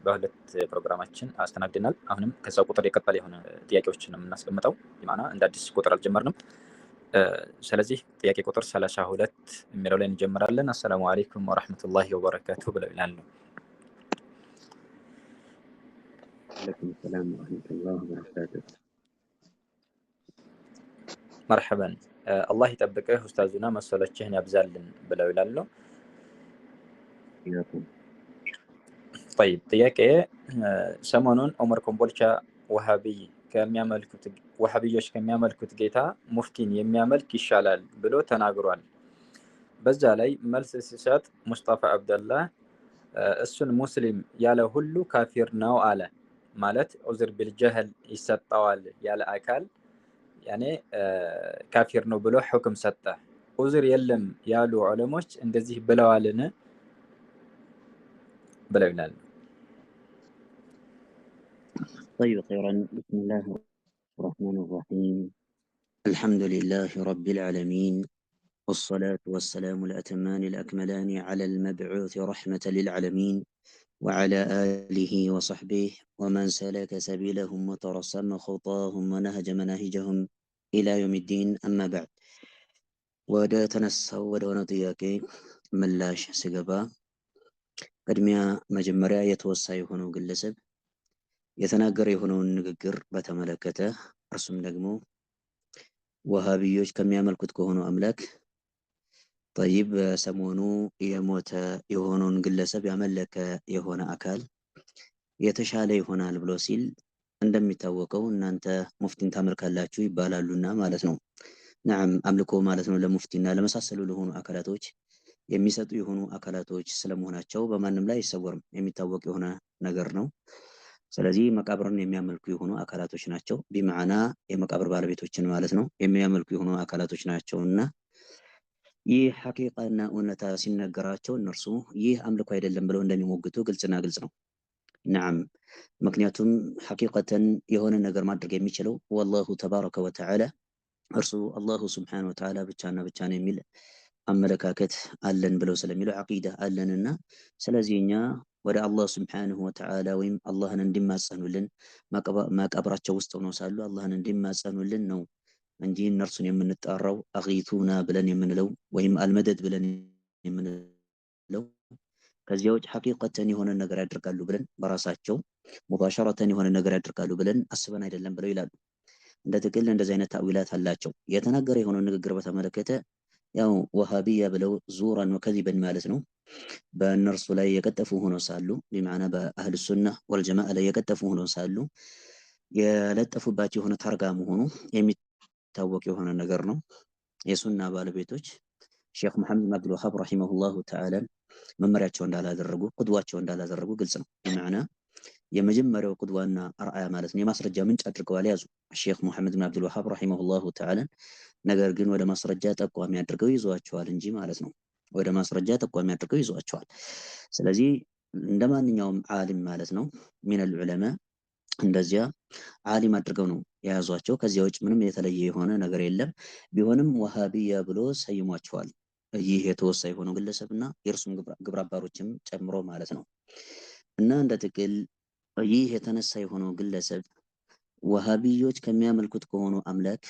በሁለት ፕሮግራማችን አስተናግደናል። አሁንም ከዛው ቁጥር የቀጠለ የሆነ ጥያቄዎችን ነው የምናስቀምጠው። ማና እንደ አዲስ ቁጥር አልጀመርንም። ስለዚህ ጥያቄ ቁጥር 32 የሚለው ላይ እንጀምራለን። አሰላሙ አለይኩም ወራህመቱላሂ ወበረካቱ ብለው ይላሉ። ወአለይኩም ሰላም ወረሕመቱላህ ወበረካቱ። መርሐበን፣ አላህ ይጠብቅህ ኡስታዙና መሰሎችህን ያብዛልን ብለው ይላሉ። ያኩም። ጠይብ፣ ጥያቄ ሰሞኑን ዑመር ኮምቦልቻ ወሃቢይ ከሚያመልኩት ወሃቢዮች ከሚያመልኩት ጌታ ሙፍቲን የሚያመልክ ይሻላል ብሎ ተናግሯል። በዛ ላይ መልስ ሲሰጥ ሙስጠፋ አብደላህ እሱን ሙስሊም ያለ ሁሉ ካፊር ነው አለ። ማለት ዑዝር ቢልጀህል ይሰጠዋል ያለ አካል ያኔ ካፊር ነው ብሎ ሕክም ሰጠ። ዑዝር የለም ያሉ ዑለሞች እንደዚህ ብለዋልን ብለው ይላሉ። طيب خيرا، بسم الله الرحمن الرحيم، الحمد لله رب العالمين، والصلاة والسلام الأتمان الأكملان على المبعوث رحمة للعالمين، وعلى آله وصحبه ومن سلك سبيلهم وترسم خطاهم ونهج مناهجهم إلى يوم الدين، أما بعد። ወደ ተነሳው ወደ ሆነው ጥያቄ ምላሽ ስገባ ቅድሚያ መጀመሪያ የተወሳ የሆነው ግለሰብ የተናገረ የሆነውን ንግግር በተመለከተ፣ እርሱም ደግሞ ወሃቢዮች ከሚያመልኩት ከሆነው አምላክ ጠይብ በሰሞኑ የሞተ የሆነውን ግለሰብ ያመለከ የሆነ አካል የተሻለ ይሆናል ብሎ ሲል፣ እንደሚታወቀው እናንተ ሙፍቲን ታመልካላችሁ ይባላሉና ማለት ነው። ነዓም፣ አምልኮ ማለት ነው ለሙፍቲና ለመሳሰሉ ለሆኑ አካላቶች የሚሰጡ የሆኑ አካላቶች ስለመሆናቸው በማንም ላይ አይሰወርም፣ የሚታወቅ የሆነ ነገር ነው። ስለዚህ መቃብርን የሚያመልኩ የሆኑ አካላቶች ናቸው። ቢመዓና የመቃብር ባለቤቶችን ማለት ነው የሚያመልኩ የሆኑ አካላቶች ናቸው። እና ይህ ሐቂቃና እውነታ ሲነገራቸው እነርሱ ይህ አምልኮ አይደለም ብለው እንደሚሞግቱ ግልጽና ግልጽ ነው። ነዓም፣ ምክንያቱም ሐቂቀተን የሆነ ነገር ማድረግ የሚችለው ወላሁ ተባረከ ወተዓላ እርሱ አላሁ ስብሓነሁ ወተዓላ ብቻና ብቻ ነው የሚል አመለካከት አለን ብለው ስለሚሉ ዐቂዳ አለንና፣ ስለዚህ እኛ ወደ አላህ ስብሓነሁ ወተዓላ ወይም አላህን እንዲማጸኑልን፣ መቃብራቸው ውስጥ ሆነው ሳሉ አላህን እንዲማጸኑልን ነው እንጂ እነርሱን የምንጣራው አጊቱና ብለን የምንለው ወይም አልመደድ ብለን የምንለው፣ ከዚያ ውጭ ሐቂቀተን የሆነ ነገር ያደርጋሉ ብለን፣ በራሳቸው ሙባሸረተን የሆነ ነገር ያደርጋሉ ብለን አስበን አይደለም ብለው ይላሉ። እንደ ጥቅል እንደዚህ አይነት ታዊላት አላቸው። የተናገረ የሆነው ንግግር በተመለከተ ያው ወሃቢያ ብለው ዙራን ወከዚበን ማለት ነው በእነርሱ ላይ የቀጠፉ ሆኖ ሳሉ፣ ቢመዕና በአህል ሱና ወልጀማዓ ላይ የቀጠፉ ሆኖ ሳሉ የለጠፉባቸው የሆነ ታርጋ መሆኑ የሚታወቅ የሆነ ነገር ነው። የሱና ባለቤቶች ሼክ መሐመድ ብን አብዱል ወሃብ ረሂመሁላሁ ተዓላ መመሪያቸው እንዳላደረጉ፣ ቁድዋቸው እንዳላደረጉ ግልጽ ነው። ቢመዕና የመጀመሪያው ቁድዋና አርአያ ማለት ነው የማስረጃ ምንጭ አድርገው አልያዙ ሼክ መሐመድ ብን አብዱል ወሃብ ረሂመሁላሁ ተዓላ፣ ነገር ግን ወደ ማስረጃ ጠቋሚ አድርገው ይዘዋቸዋል እንጂ ማለት ነው። ወደ ማስረጃ ጠቋሚ አድርገው ይዘዋቸዋል። ስለዚህ እንደ ማንኛውም ዓሊም ማለት ነው ሚነል ዑለማ እንደዚያ ዓሊም አድርገው ነው የያዟቸው። ከዚያ ውጭ ምንም የተለየ የሆነ ነገር የለም። ቢሆንም ወሃቢያ ብሎ ሰይሟቸዋል። ይህ የተወሳ የሆነው ግለሰብና የእርሱም ግብረ አባሮችም ጨምሮ ማለት ነው። እና እንደ ጥቅል ይህ የተነሳ የሆነው ግለሰብ ወሃቢዮች ከሚያመልኩት ከሆኑ አምላክ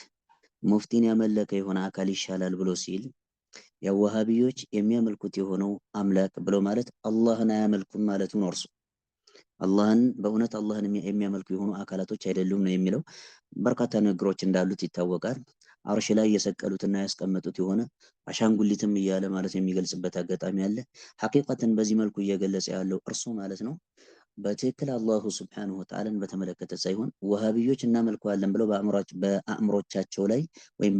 ሙፍቲን ያመለከ የሆነ አካል ይሻላል ብሎ ሲል፣ ያው ወሃቢዮች የሚያመልኩት የሆነው አምላክ ብሎ ማለት አላህን አያመልኩም ማለቱ ነው። እርሱ አላህን በእውነት አላህን የሚያመልኩ የሆኑ አካላቶች አይደሉም ነው የሚለው። በርካታ ንግግሮች እንዳሉት ይታወቃል። አርሽ ላይ የሰቀሉትና ያስቀመጡት የሆነ አሻንጉሊትም እያለ ማለት የሚገልጽበት አጋጣሚ አለ። ሐቂቀትን በዚህ መልኩ እየገለጸ ያለው እርሱ ማለት ነው በትክክል አላሁ ስብሓነሁ ወተዓላን በተመለከተ ሳይሆን ወሃቢዮች እናመልከዋለን ብለው በአእምሮቻቸው ላይ ወይም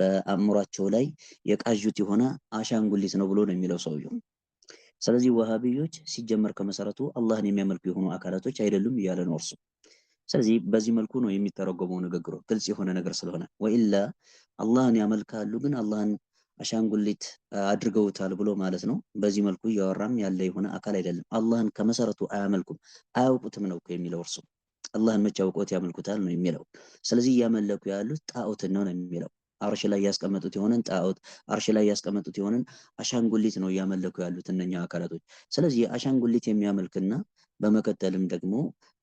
በአእምሯቸው ላይ የቃዡት የሆነ አሻንጉሊት ነው ብሎ ነው የሚለው ሰውየው። ስለዚህ ወሃቢዮች ሲጀመር ከመሰረቱ አላህን የሚያመልኩ የሆኑ አካላቶች አይደሉም እያለ ነው እርሱ። ስለዚህ በዚህ መልኩ ነው የሚተረጎመው ንግግሩ ግልጽ የሆነ ነገር ስለሆነ፣ ወኢላ አላህን ያመልካሉ ግን አላህን አሻንጉሊት አድርገውታል ብሎ ማለት ነው። በዚህ መልኩ እያወራም ያለ የሆነ አካል አይደለም። አላህን ከመሰረቱ አያመልኩም፣ አያውቁትም ነው እኮ የሚለው እርሱ። አላህን መቼ አውቀውት ያመልኩታል ነው የሚለው። ስለዚህ እያመለኩ ያሉት ጣዖትን ነው ነው የሚለው። አርሽ ላይ ያስቀመጡት የሆነን ጣዖት፣ አርሽ ላይ ያስቀመጡት የሆነን አሻንጉሊት ነው እያመለኩ ያሉት እነኛ አካላቶች። ስለዚህ አሻንጉሊት የሚያመልክና በመቀጠልም ደግሞ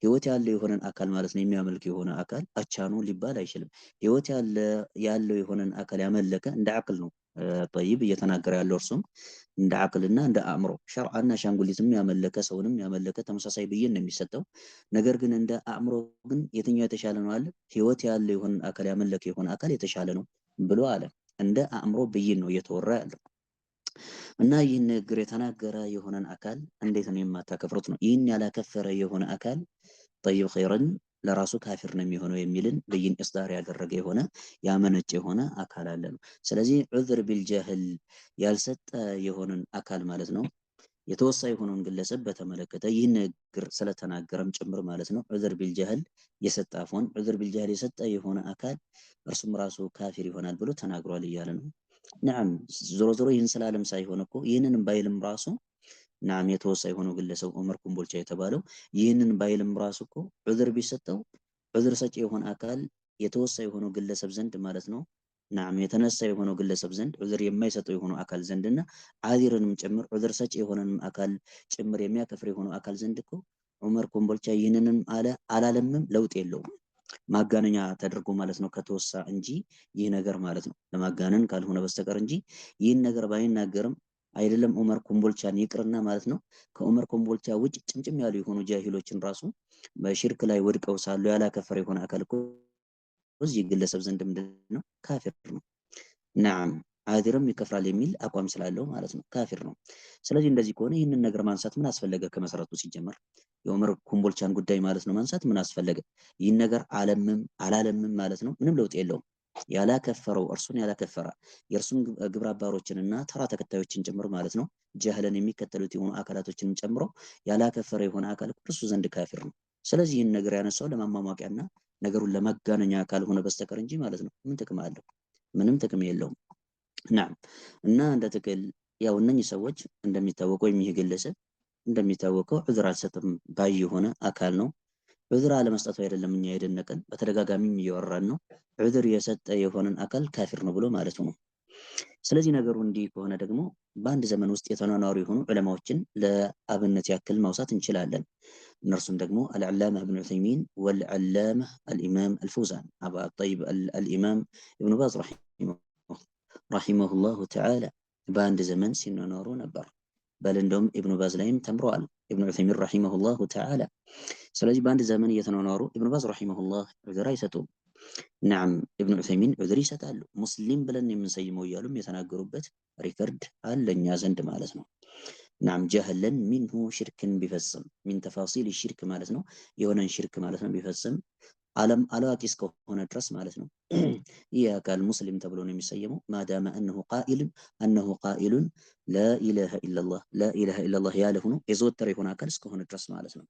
ህይወት ያለው የሆነን አካል ማለት ነው የሚያመልክ የሆነ አካል አቻ ነው ሊባል አይችልም። ህይወት ያለው የሆነን አካል ያመለከ እንደ አቅል ነው ጠይብ እየተናገረ ያለው፣ እርሱም እንደ አቅልና እንደ አእምሮ ሸርዓና አሻንጉሊትም ያመለከ ሰውንም ያመለከ ተመሳሳይ ብይን ነው የሚሰጠው። ነገር ግን እንደ አእምሮ ግን የትኛው የተሻለ ነው አለ? ህይወት ያለው የሆነን አካል ያመለከ የሆነ አካል የተሻለ ነው ብሎ አለ። እንደ አእምሮ ብይን ነው እየተወራ ያለው። እና ይህን ንግግር የተናገረ የሆነን አካል እንዴት ነው የማታከፍሩት ነው። ይህን ያላከፈረ የሆነ አካል ጠይብ ኸይረን ለራሱ ካፊር ነው የሚሆነው የሚልን ብይን إصدار ያደረገ የሆነ ያመነጨ የሆነ አካል አለ ነው። ስለዚህ عذر بالجهل ያልሰጠ የሆነን አካል ማለት ነው የተወሳ የሆነውን ግለሰብ በተመለከተ ይህን ንግግር ስለተናገረም ጭምር ማለት ነው عذر بالجهل የሰጠ አፎን عذر بالجهل የሰጠ የሆነ አካል እርሱም ራሱ ካፊር ይሆናል ብሎ ተናግሯል እያለ ነው። نعم ዞሮ ዞሮ ይህን ስላለም ሳይሆን እኮ ይህንንም ባይልም ራሱ نعم የተወሳ የሆነው ግለሰብ ዑመር ኩምቦልቻ የተባለው ይህንን ባይልም ራሱ እኮ عذر ቢሰጠው عذر ሰጪ የሆነ አካል የተወሳ የሆነው ግለሰብ ዘንድ ማለት ነው نعم የተነሳ የሆነው ግለሰብ ዘንድ عذر የማይሰጠው የሆነው አካል ዘንድና ዓዚርንም ጭምር عذر ሰጪ የሆነንም አካል ጭምር የሚያከፍር የሆነው አካል ዘንድ እኮ ዑመር ኮምቦልቻ ይህንንም አለ አላለምም ለውጥ የለውም። ማጋነኛ ተደርጎ ማለት ነው ከተወሳ እንጂ ይህ ነገር ማለት ነው ለማጋነን ካልሆነ በስተቀር እንጂ ይህን ነገር ባይናገርም አይደለም ዑመር ኮምቦልቻን ይቅርና ማለት ነው ከዑመር ኮምቦልቻ ውጭ ጭምጭም ያሉ የሆኑ ጃሂሎችን ራሱ በሽርክ ላይ ወድቀው ሳሉ ያላከፈረ የሆነ አካል እኮ እዚህ ግለሰብ ዘንድ ምንድን ነው ካፊር ነው። نعم ዓዚርም ይከፍራል የሚል አቋም ስላለው ማለት ነው ካፊር ነው። ስለዚህ እንደዚህ ከሆነ ይህንን ነገር ማንሳት ምን አስፈለገ? ከመሰረቱ ሲጀመር የዑመር ኮምቦልቻን ጉዳይ ማለት ነው ማንሳት ምን አስፈለገ? ይህን ነገር አለምም አላለምም ማለት ነው ምንም ለውጥ የለውም። ያላከፈረው እርሱን ያላከፈረ የእርሱን ግብረ አባሮችንና ተራ ተከታዮችን ጭምር ማለት ነው ጀህለን የሚከተሉት የሆኑ አካላቶችንም ጨምሮ ያላከፈረ የሆነ አካል እርሱ ዘንድ ካፊር ነው። ስለዚህ ይህን ነገር ያነሳው ለማሟሟቂያና ነገሩን ለመጋነኛ ካልሆነ በስተቀር እንጂ ማለት ነው ምን ጥቅም አለው? ምንም ጥቅም የለውም። ናም እና እንደ ጥቅል ያው እነኚህ ሰዎች እንደሚታወቀው ወይም ይህ ግለሰብ እንደሚታወቀው ዑዝር አልሰጥም ባይ የሆነ አካል ነው። ዑዝር አለመስጠቱ አይደለም እኛ የደነቀን፣ በተደጋጋሚም እያወራን ነው። ዑዝር የሰጠ የሆነን አካል ካፊር ነው ብሎ ማለቱ ነው። ስለዚህ ነገሩ እንዲህ ከሆነ ደግሞ በአንድ ዘመን ውስጥ የተኗኗሩ የሆኑ ዑለማዎችን ለአብነት ያክል ማውሳት እንችላለን። እነርሱም ደግሞ አልዓላማ እብን ዑሰይሚን ወልዓላማ አልኢማም አልፈውዛን አባ ጠይብ አልኢማም ኢብኑ ባዝ رحمه الله تعالى በአንድ ዘመን ሲኗኗሩ ነበር። በል እንደውም ኢብኑ ባዝ ላይም ተምረዋል ኢብኑ ዑሰይሚን رحمه الله تعالى። ስለዚህ በአንድ ዘመን እየተኗኗሩ ኢብኑ ባዝ رحمه الله عذر አይሰጡም። نعم ኢብኑ ዑሰይሚን عذر ይሰጣሉ። ሙስሊም ብለን የምንሰይመው እያሉም የተናገሩበት record አለኛ ዘንድ ማለት ነው። نعم جهلا منه ሽርክን ቢፈጽም من تفاصيل الشرك ማለት ነው የሆነን ሽርክ ማለት ነው ቢፈጽም ዓለም አላዋቂ እስከሆነ ድረስ ማለት ነው ይህ አካል ሙስሊም ተብሎ ነው የሚሰየመው። ما دام أنه قائل أنه قائل لا إله إلا الله لا إله إلا الله ያለ ሆኖ የዘወተረ የሆነ አካል እስከሆነ ድረስ ማለት ነው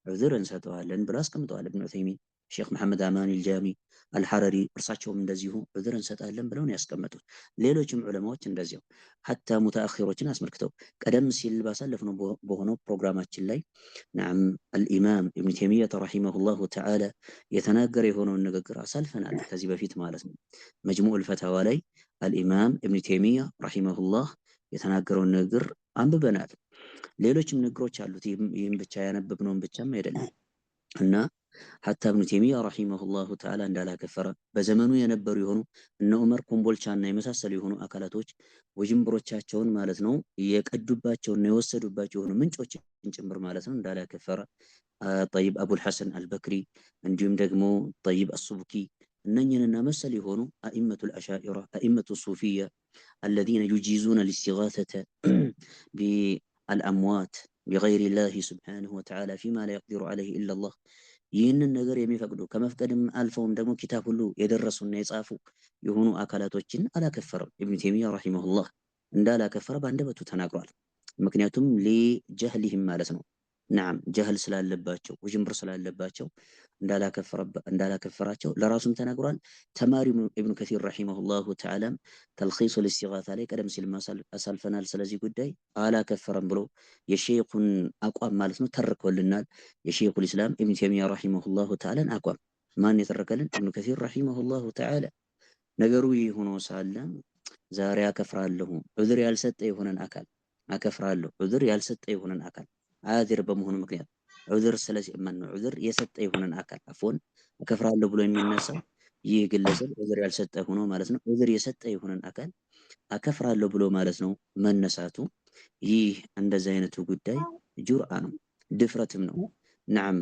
عذر እንሰጠዋለን ብሎ አስቀምጠዋል ኢብኑ ዑሰይሚን። ሼክ መሐመድ አማን አልጃሚ አልሐረሪ እርሳቸውም እንደዚሁ عذر እንሰጣለን ብለው ነው ያስቀመጡት። ሌሎችም ዑለማዎች እንደዚያው حتى ሙተአኺሮችን አስመልክተው ቀደም ሲል ባሳለፍነው በሆነው ፕሮግራማችን ላይ نعم አልኢማም ኢብኑ ተይሚያ رحمه الله تعالى የተናገረ የሆነውን ንግግር አሳልፈናል ከዚህ በፊት ማለት ነው። መጅሙዑል ፈታዋ ላይ አልኢማም ኢብኑ ተይሚያ رحمه الله የተናገረውን ንግግር አንብበናል። ሌሎችም ንግግሮች አሉት። ይህም ብቻ ያነበብነውን ብቻም አይደለም እና حتى ኢብኑ ተይሚያ رحمه الله تعالى እንዳላከፈረ በዘመኑ የነበሩ የሆኑ እነ ዑመር ኮምቦልቻና የመሳሰሉ የሆኑ አካላቶች ውዥንብሮቻቸውን ማለት ነው የቀዱባቸውና የወሰዱባቸው የሆኑ ምንጮችን ጭምር ማለት ነው እንዳላከፈረ ጠይብ አቡል ሐሰን አልበክሪ እንዲሁም ደግሞ ጠይብ አሱቡኪ እነኝንና መሰል የሆኑ أئمة الأشاعرة أئمة الصوفية الذين يجيزون الاستغاثة بالأموات بغير الله سبحانه وتعالى فيما لا يقدر عليه إلا الله ይህንን ነገር የሚፈቅዱ ከመፍቀድም አልፈውም ደግሞ ኪታብ ሁሉ የደረሱና የጻፉ የሆኑ አካላቶችን አላከፈረም። ኢብኑ ተይሚያ رحمه الله እንዳላከፈረ በአንደበቱ ተናግሯል። ምክንያቱም لجهلهم ማለት ነው። نعم جهل ስላለባቸው ውዥንብር ስላለባቸው እንዳላከፈራቸው ለራሱም ተናግሯል። ተማሪው ኢብኑ ከሲር رحمه الله تعالى ም ተልኺሱል ኢስቲጋሳ ላይ ቀደም ሲል አሳልፈናል። ስለዚህ ጉዳይ አላከፈረም ብሎ የሼኹን አቋም ማለት ነው ተርኮልናል። የሼኹል ኢስላም ኢብኑ ተይሚያ رحمه الله تعالى ን አቋም ማን የተረከልን? ኢብኑ ከሲር رحمه الله تعالى። ነገሩ ይህ ሆኖ ሳለ ዛሬ አከፍራለሁ ዑዝር ያልሰጠ የሆነን አካል አከፍራለሁ፣ ዑዝር ያልሰጠ የሆነን አካል عاذر በመሆኑ ምክንያት ዑዝር ስለዚህ ማን ነው ዑዝር የሰጠ የሆነን አካል عفوا አከፍራለሁ ብሎ የሚነሳው ይህ ግለሰብ ዑዝር ያልሰጠ ሆኖ ማለት ነው። ዑዝር የሰጠ የሆነን አካል አከፍራለሁ ብሎ ማለት ነው መነሳቱ ይህ እንደዚህ አይነቱ ጉዳይ جرأة ነው፣ ድፍረትም ነው። نعم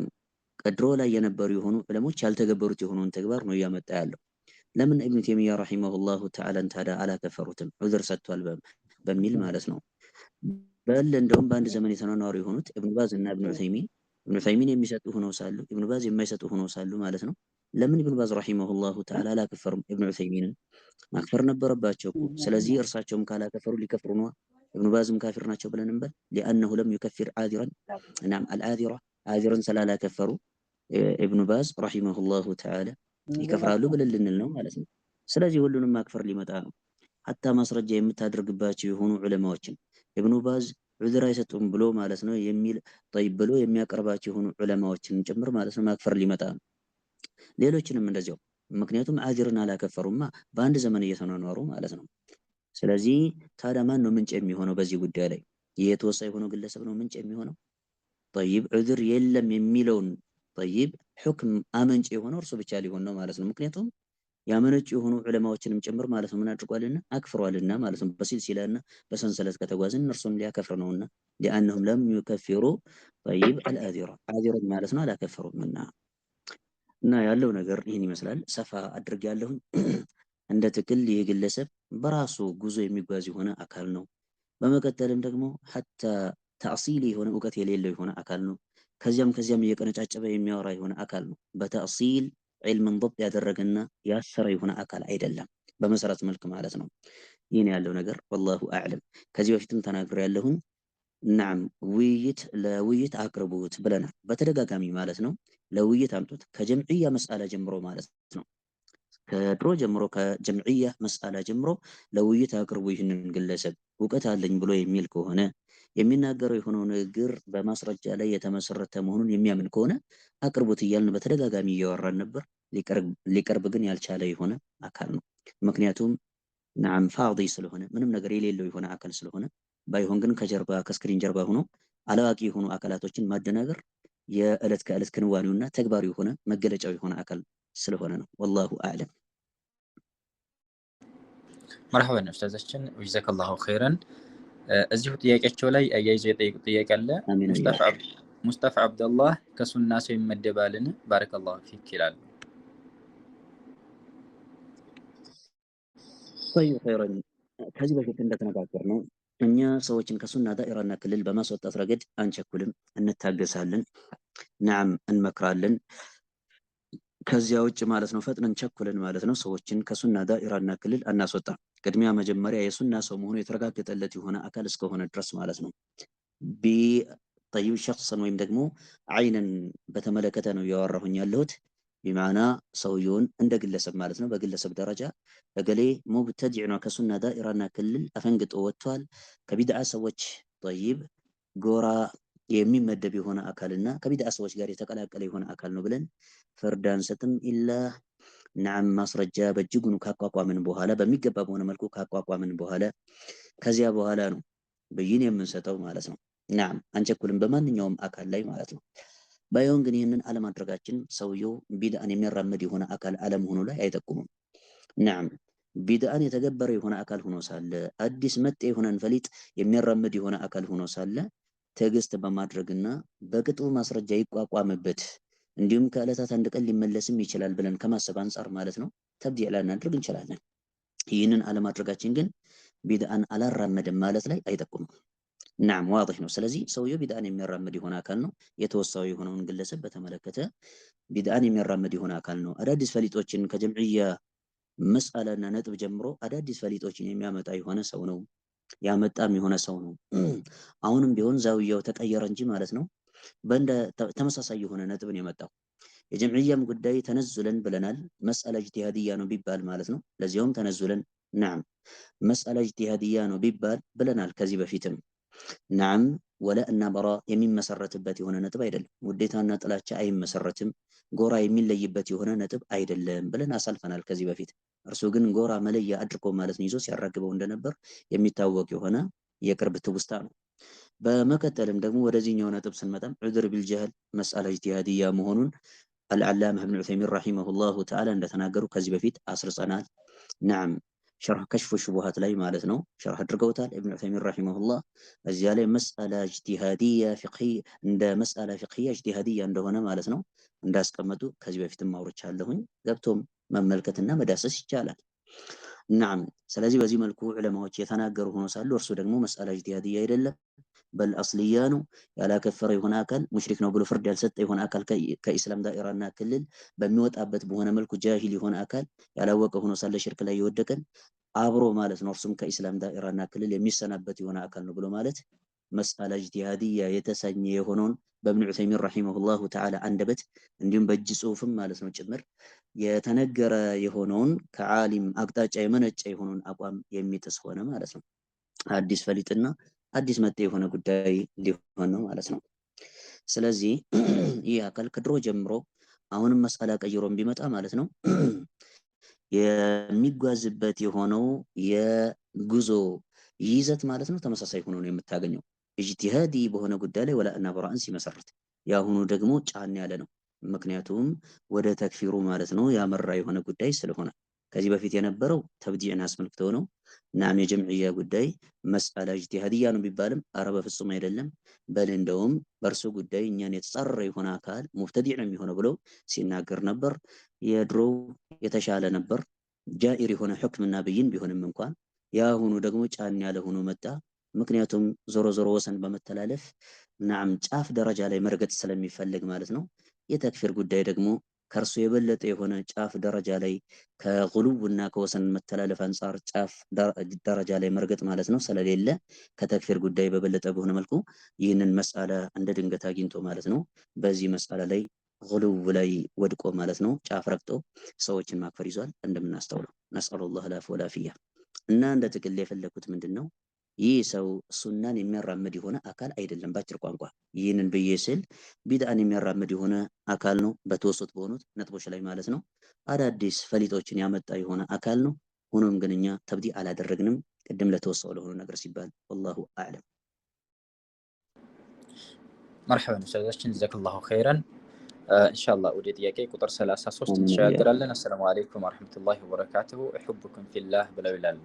ቀድሮ ላይ የነበሩ የሆኑ ዑለሞች ያልተገበሩት የሆነውን ተግባር ነው እያመጣ ያለው። ለምን ኢብኑ ተይሚያ رحمه الله تعالى ን ታዲያ አላከፈሩትም? ዑዝር ሰጥቷል በሚል ማለት ነው። በል እንደውም በአንድ ዘመን የተኗኗሩ የሆኑት ኢብኑ ባዝ እና ኢብኑ ዑሰይሚን፣ ኢብኑ ዑሰይሚን የሚሰጡ ሆነው ሳሉ ኢብኑ ባዝ የማይሰጡ ሆነው ሳሉ ማለት ነው። ለምን ኢብኑ ባዝ رحمه الله تعالى አላከፈሩም? ኢብኑ ዑሰይሚንን ማክፈር ነበረባቸው እኮ። ስለዚህ እርሳቸውም ካላከፈሩ ሊከፍሩ ነዋ። ኢብኑ ባዝም ካፊር ናቸው ብለን እንበል። لأنه لم يكفر عاذرا نعم العاذر ዓዚርን ስላላከፈሩ ኢብኑ ባዝ رحمه الله تعالى ይከፍራሉ ብለን ልንል ነው ማለት ነው። ስለዚህ ሁሉንም ማክፈር ሊመጣ ነው። حتى ማስረጃ የምታደርግባቸው የሆኑ ዑለማዎችን ኢብኑ ባዝ ዑዝር አይሰጡም ብሎ ማለት ነው የሚል طيب ብሎ የሚያቀርባቸው የሆኑ ዑለማዎችን ጭምር ማለት ነው ማክፈር ሊመጣ ነው። ሌሎችንም እንደዚያው። ምክንያቱም ዓዚርን አላከፈሩማ በአንድ ዘመን እየተኗኗሩ ማለት ነው። ስለዚህ ታዲያ ማን ነው ምንጭ የሚሆነው በዚህ ጉዳይ ላይ? ይህ የተወሳ የሆነው ግለሰብ ነው ምንጭ የሚሆነው? طيب ዑዝር የለም የሚለውን طيب حكم አመንጭ የሆነው እርሱ ብቻ ሊሆን ነው ማለት ነው። ምክንያቱም ያመነጩ የሆኑ ዑለማዎችንም ጭምር ማለት ነው ምን አድርጓልና አክፍሯልና ማለት ነው። በ سلسلة ና በሰንሰለት ከተጓዝን እርሱን ሊያከፍር ነውና لأنهم لم يكفروا طيب العاذر ዓዚርን ማለት ነው አላከፈሩምና። እና ያለው ነገር ይህን ይመስላል። ሰፋ አድርግ ያለሁኝ እንደ ትክል ይህ ግለሰብ በራሱ ጉዞ የሚጓዝ የሆነ አካል ነው። በመቀጠልም ደግሞ حتى تأصيل የሆነ እውቀት የሌለው የሆነ አካል ነው። ከዚያም ከዚያም እየቀነጫጨበ የሚያወራ የሆነ አካል ነው። በ تأصيل ዒልምን ضبط ያደረገና ያሰረ የሆነ አካል አይደለም፣ በመሰረት መልክ ማለት ነው። ይህን ያለው ነገር والله أعلم። ከዚህ በፊትም ተናግሬ ያለሁኝ نعم ውይይት ለውይይት አቅርቡት ብለናል በተደጋጋሚ ማለት ነው። ለውይይት አምጡት ከጀምዕያ መስአላ ጀምሮ ማለት ነው። ከድሮ ጀምሮ ከጀምዕያ መስአላ ጀምሮ ለውይይት አቅርቡ ይህንን ግለሰብ እውቀት አለኝ ብሎ የሚል ከሆነ፣ የሚናገረው የሆነው ንግግር በማስረጃ ላይ የተመሰረተ መሆኑን የሚያምን ከሆነ አቅርቡት እያልን በተደጋጋሚ እያወራን ነበር። ሊቀርብ ግን ያልቻለ የሆነ አካል ነው። ምክንያቱም نعم فاضي ስለሆነ፣ ምንም ነገር የሌለው የሆነ አካል ስለሆነ። ባይሆን ግን ከጀርባ ከ screen ጀርባ ሆኖ አላዋቂ የሆኑ አካላቶችን ማደናገር የዕለት ከዕለት ክንዋኔውና ተግባሩ የሆነ መገለጫው የሆነ አካል ስለሆነ ነው። والله أعلم። مرحبا ኡስታዛችን፣ جزاك الله خيرا። እዚሁ ጥያቄያቸው ላይ አያይዘው የጠየቁት ጥያቄ አለ። አሚን። ሙስጠፋ አብደላህ ከሱና ሰው ይመደባልን? بارك الله فيك ይላሉ። طيب خيرا፣ ከዚህ በፊት እንደተነጋገርነው እኛ ሰዎችን ከሱና ዳኢራና ክልል በማስወጣት ረገድ አንቸኩልም፣ እንታገሳለን፣ نعم እንመክራለን። ከዚያ ውጭ ማለት ነው ፈጥነን ቸኩለን ማለት ነው ሰዎችን ከሱና ዳኢራና ክልል አናስወጣም። ቅድሚያ መጀመሪያ የሱና ሰው መሆኑ የተረጋገጠለት የሆነ አካል እስከሆነ ድረስ ማለት ነው። طيب شخصا ወይም ደግሞ عينا በተመለከተ ነው እያወራሁኝ ያለሁት። بمعنى ሰውየውን እንደ ግለሰብ ማለት ነው። በግለሰብ ደረጃ እገሌ مبتدع ነው፣ ከሱና ዳኢራና ክልል አፈንግጦ ወጥቷል፣ ከቢድዓ ሰዎች طيب ጎራ የሚመደብ የሆነ አካልና ከቢድዓ ሰዎች ጋር የተቀላቀለ የሆነ አካል ነው ብለን ፍርድ አንሰጥም። إلا نعم ማስረጃ በእጅጉኑ ካቋቋምን በኋላ፣ በሚገባ በሆነ መልኩ ካቋቋምን በኋላ፣ ከዚያ በኋላ ነው ብይን የምንሰጠው ማለት ነው። نعم አንቸኩልም በማንኛውም አካል ላይ ማለት ነው። ባይሆን ግን ይህንን አለማድረጋችን ሰውየው ቢድአን የሚያራምድ የሆነ አካል አለመሆኑ ላይ አይጠቁምም። نعم ቢድአን የተገበረ የሆነ አካል ሆኖ ሳለ፣ አዲስ መጤ የሆነን ፈሊጥ የሚያራምድ የሆነ አካል ሆኖ ሳለ ትዕግስት በማድረግና በቅጡ ማስረጃ ይቋቋምበት እንዲሁም ከዕለታት አንድ ቀን ሊመለስም ይችላል ብለን ከማሰብ አንጻር ማለት ነው ተብዲዕ ላናድርግ እንችላለን። ይህንን አለማድረጋችን ግን ቢድአን አላራመደም ማለት ላይ አይጠቁምም። نعم واضح ነው። ስለዚህ ሰውየው ቢድአን የሚያራምድ የሆነ አካል ነው። የተወሳው የሆነውን ግለሰብ በተመለከተ ቢድአን የሚያራምድ የሆነ አካል ነው። አዳዲስ ፈሊጦችን ከጀምዕያ መስአላና ነጥብ ጀምሮ አዳዲስ ፈሊጦችን የሚያመጣ የሆነ ሰው ነው። ያመጣም የሆነ ሰው ነው። አሁንም ቢሆን ዛውያው ተቀየረ እንጂ ማለት ነው በእንደ ተመሳሳይ የሆነ ነጥብን የመጣው። የጀምዕያም ጉዳይ تنزلا ብለናል። مسألة اجتهادية ነው ቢባል ማለት ነው። ለዚያውም تنزلا نعم مسألة اجتهادية ነው ቢባል ብለናል ከዚህ በፊትም نعم። ወላ እና በራ የሚመሰረትበት የሆነ ነጥብ አይደለም። ውዴታና ጥላቻ አይመሰረትም፣ ጎራ የሚለይበት የሆነ ነጥብ አይደለም ብለን አሳልፈናል ከዚህ በፊት። እርሱ ግን ጎራ መለያ አድርጎ ማለት ነው ይዞ ሲያራግበው እንደነበር የሚታወቅ የሆነ የቅርብ ትውስታ ነው። በመቀጠልም ደግሞ ወደዚህኛው ነጥብ ስንመጣም عذر بالجهل مسألة اجتهادية መሆኑን አልዓላማ ኢብኑ ዑሰይሚን رحمه الله تعالى እንደተናገሩ ከዚህ በፊት አስርጸናል። نعم شرح كشف الشبهات ላይ ማለት ነው شرح አድርገውታል። ኢብኑ ዑሰይሚን رحمه الله እዚያ ላይ مسألة اجتهادية فقهي እንደ مسألة فقهية اجتهادية እንደሆነ ማለት ነው እንዳስቀመጡ ከዚህ በፊትም አውርቻለሁኝ። ገብቶም መመልከትና መዳሰስ ይቻላል። نعم ስለዚህ በዚህ መልኩ ዑለማዎች የተናገሩ ሆኖ ሳሉ እርሱ ደግሞ مسألة اجتهادية አይደለም بل أصلية ነው። ያላከፈረ የሆነ አካል ሙሽሪክ ነው ብሎ ፍርድ ያልሰጠ የሆነ አካል ከኢስላም ዳኢራና ክልል በሚወጣበት በሆነ መልኩ ጃሂል የሆነ አካል ያላወቀ ሆኖ ሳለ ሽርክ ላይ የወደቀን አብሮ ማለት ነው እርሱም ከኢስላም ዳኢራና ክልል የሚሰናበት የሆነ አካል ነው ብሎ ማለት مسألة اجتهادية የተሰኘ የሆነውን በእብኑ ዑሰይሚን رحمه الله تعالى አንደበት እንዲሁም በእጅ ጽሁፍም ማለት ነው ጭምር የተነገረ የሆነውን ከዓሊም አቅጣጫ የመነጨ የሆነውን አቋም የሚጥስ ሆነ ማለት ነው። አዲስ ፈሊጥና አዲስ መጤ የሆነ ጉዳይ ሊሆን ነው ማለት ነው። ስለዚህ ይህ አካል ከድሮ ጀምሮ አሁንም መስአላ ቀይሮም ቢመጣ ማለት ነው የሚጓዝበት የሆነው የጉዞ ይዘት ማለት ነው ተመሳሳይ ሆኖ ነው የምታገኘው። اجتهادي በሆነ ጉዳይ ላይ ወላእና በራእን ሲመሰርት፣ የአሁኑ ደግሞ ጫን ያለ ነው። ምክንያቱም ወደ ተክፊሩ ማለት ነው ያመራ የሆነ ጉዳይ ስለሆነ ከዚህ በፊት የነበረው ተብዲዕን አስመልክቶ ነው። نعم የጀምዕያ ጉዳይ مسألة اجتهادية ነው ቢባልም አረ በፍጹም አይደለም፣ በል እንደውም በእርሱ ጉዳይ እኛን የተጻረረ የሆነ አካል ሙብተዲዕ ነው የሚሆነው ብሎ ሲናገር ነበር። የድሮው የተሻለ ነበር፣ جائر የሆነ ሕክምና ብይን ቢሆንም እንኳን የአሁኑ ደግሞ ጫን ያለ ሆኖ መጣ። ምክንያቱም ዞሮ ዞሮ ወሰን በመተላለፍ نعم ጫፍ ደረጃ ላይ መርገጥ ስለሚፈልግ ማለት ነው። የተክፊር ጉዳይ ደግሞ ከእርሱ የበለጠ የሆነ ጫፍ ደረጃ ላይ ከጉሉውና ከወሰን መተላለፍ አንጻር ጫፍ ደረጃ ላይ መርገጥ ማለት ነው ስለሌለ ከተክፊር ጉዳይ በበለጠ በሆነ መልኩ ይህንን መስአላ እንደ ድንገት አግኝቶ ማለት ነው በዚህ መስአላ ላይ ጉሉው ላይ ወድቆ ማለት ነው ጫፍ ረግጦ ሰዎችን ማክፈር ይዟል እንደምናስተውለው። ነስአሉላህ ላፍ ወላፊያ። እና እንደ ጥቅል የፈለኩት ምንድን ነው ይህ ሰው ሱናን የሚያራምድ የሆነ አካል አይደለም። ባጭር ቋንቋ ይህንን ብዬ ስል ቢድአን የሚያራምድ የሆነ አካል ነው፣ በተወሱት በሆኑት ነጥቦች ላይ ማለት ነው። አዳዲስ ፈሊጦችን ያመጣ የሆነ አካል ነው። ሆኖም ግን እኛ ተብዲ አላደረግንም፣ ቅድም ለተወሳው ለሆነ ነገር ሲባል። ወላሁ አዕለም። መርሐበን ኡስታዛችን ጀዛከላሁ ኸይረን። ኢንሻአላህ ወደ ጥያቄ ቁጥር 33 እንሸጋገራለን። አሰላሙ አለይኩም ወረሕመቱላሂ ወበረካቱሁ። እሑብኩም ፊላህ ብለው ይላሉ።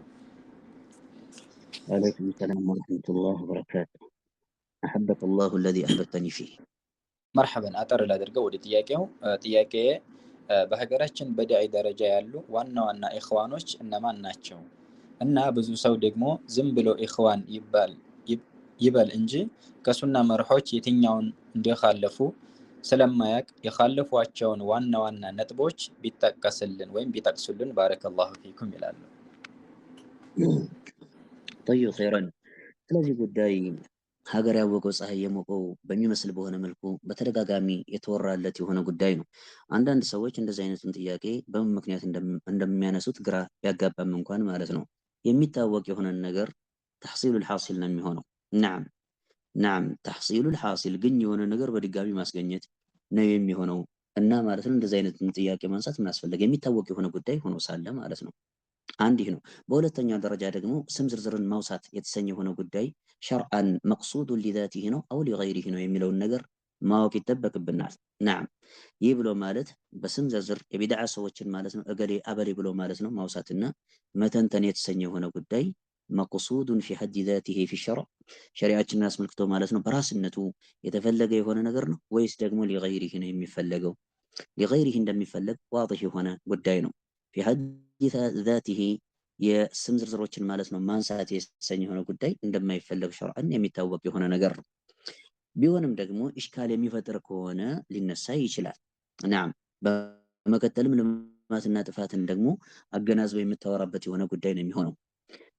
ወአለይኩም ሰላም ወረሕመቱላህ ወበረካቱሁ። አሐበከ አላሁ አለዚ አሕበብተኒ ፊህ። መርሐበን አጠር ላድርገው ወደ ጥያቄው። ጥያቄ በሀገራችን በዳዒ ደረጃ ያሉ ዋና ዋና ኢኽዋኖች እነማን ናቸው? እና ብዙ ሰው ደግሞ ዝም ብሎ ኢኽዋን ይበል እንጂ ከሱና መርሖች የትኛውን እንደካለፉ ስለማያቅ የካለፏቸውን ዋና ዋና ነጥቦች ቢጠቀስልን ወይም ቢጠቅሱልን بارك الله فيكم ይላሉ። طيب خيرا። ስለዚህ ጉዳይ ሀገር ያወቀው ፀሐይ የሞቀው በሚመስል በሆነ መልኩ በተደጋጋሚ የተወራለት የሆነ ጉዳይ ነው። አንዳንድ ሰዎች እንደዚህ አይነቱን ጥያቄ በምን ምክንያት እንደሚያነሱት ግራ ቢያጋባም እንኳን ማለት ነው የሚታወቅ የሆነን ነገር تحصيل الحاصل ነው የሚሆነው። نعم نعم تحصيل الحاصل ግን የሆነ ነገር በድጋሚ ማስገኘት ነው የሚሆነው እና ማለት ነው እንደዚህ አይነቱን ጥያቄ ማንሳት ምን አስፈለገ? የሚታወቅ የሆነ ጉዳይ ሆኖ ሳለ ማለት ነው። አንድ ይህ ነው። በሁለተኛ ደረጃ ደግሞ ስም ዝርዝርን ማውሳት የተሰኘ የሆነ ጉዳይ شرعا مقصود لذاته ነው أو لغيره ነው የሚለውን ነገር ማወቅ ይጠበቅብናል። نعم ይህ ብሎ ማለት በስም ዝርዝር የቢድዓ ሰዎችን ማለት ነው እገሌ አበሌ ብሎ ማለት ነው ማውሳትና መተንተን የተሰኘ የሆነ ጉዳይ مقصود في حد ذاته في الشرع ሸሪዓችንን አስመልክቶ ማለት ነው በራስነቱ የተፈለገ የሆነ ነገር ነው ወይስ ደግሞ لغيره ነው የሚፈለገው? لغيره እንደሚፈለግ واضح የሆነ ጉዳይ ነው። في حد ذاته የስም ዝርዝሮችን ማለት ነው ማንሳት የተሰኘ የሆነ ጉዳይ እንደማይፈለግ ሸርዐን የሚታወቅ የሆነ ነገር ነው። ቢሆንም ደግሞ إشكال የሚፈጥር ከሆነ ሊነሳ ይችላል። نعم በመቀጠልም ልማትና ጥፋትን ደግሞ አገናዝበው የምታወራበት የሆነ ጉዳይ ነው የሚሆነው።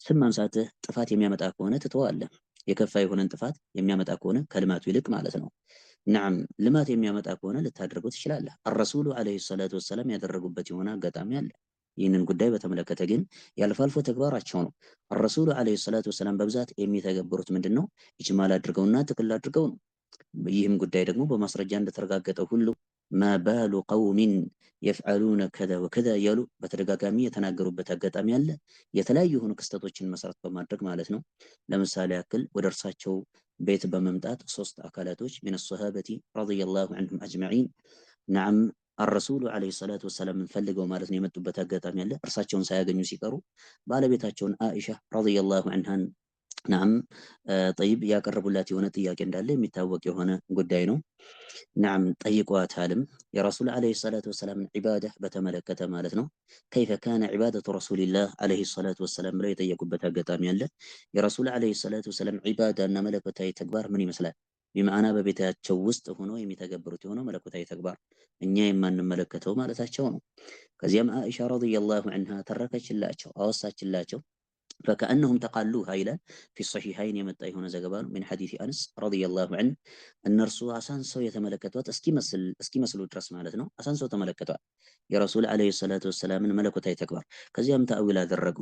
ስም ማንሳትህ ጥፋት የሚያመጣ ከሆነ ትተዋለህ። የከፋ የሆነን ጥፋት የሚያመጣ ከሆነ ከልማቱ ይልቅ ማለት ነው። نعم ልማት የሚያመጣ ከሆነ ልታደርገው ትችላለህ። الرسول عليه الصلاة والسلام ያደረጉበት የሆነ አጋጣሚ አለ። ይህንን ጉዳይ በተመለከተ ግን የአልፎ አልፎ ተግባራቸው ነው። ረሱሉ ዓለይሂ ሰላቱ ወሰላም በብዛት የሚተገብሩት ምንድን ነው? ኢጅማል አድርገውና ጥቅል አድርገው ነው። ይህም ጉዳይ ደግሞ በማስረጃ እንደተረጋገጠ ሁሉ ما بال قوم يفعلون كذا وكذا እያሉ በተደጋጋሚ የተናገሩበት አጋጣሚ አለ። የተለያዩ የሆኑ ክስተቶችን መሰረት በማድረግ ማለት ነው። ለምሳሌ ያክል ወደ እርሳቸው ቤት በመምጣት ሶስት አካላቶች من الصحابة رضي الله عنهم أجمعين نعم الرسول عليه الصلاة والسلام ፈልገው ማለት ነው የመጡበት አጋጣሚ አለ። እርሳቸውን ሳያገኙ ሲቀሩ ባለቤታቸውን አኢሻ رضي الله عنها ን نعم طيب ያቀረቡላት የሆነ ጥያቄ እንዳለ የሚታወቅ የሆነ ጉዳይ ነው። نعم ጠይቋታልም የረሱል عليه الصلاة والسلام ን ዒባዳ በተመለከተ ማለት ነው። كيف كان عبادة رسول الله عليه الصلاة والسلام ብለው የጠየቁበት አጋጣሚ አለ። የረሱል عليه الصلاة والسلام ዒባዳ እና መለኮታዊ ተግባር ምን ይመስላል? بمعنى በቤታቸው ውስጥ ሆኖ የሚተገብሩት የሆነው መለኮታዊ ተግባር እኛ የማንመለከተው ማለታቸው ነው። ከዚያም አኢሻ رضي الله عنها ተረከችላቸው፣ አወሳችላቸው። فكأنهم تقالوها ይላል في الصحيحين የመጣ የሆነ ዘገባ ነው። من حديث أنس رضي الله عنه እነርሱ አሳንሰው የተመለከቷት እስኪመስሉ ድረስ ማለት ነው። አሳንሰው ተመለከቷት የረሱል عليه الصلاة والسلام ን መለኮታዊ ተግባር። ከዚያም تأويل አደረጉ።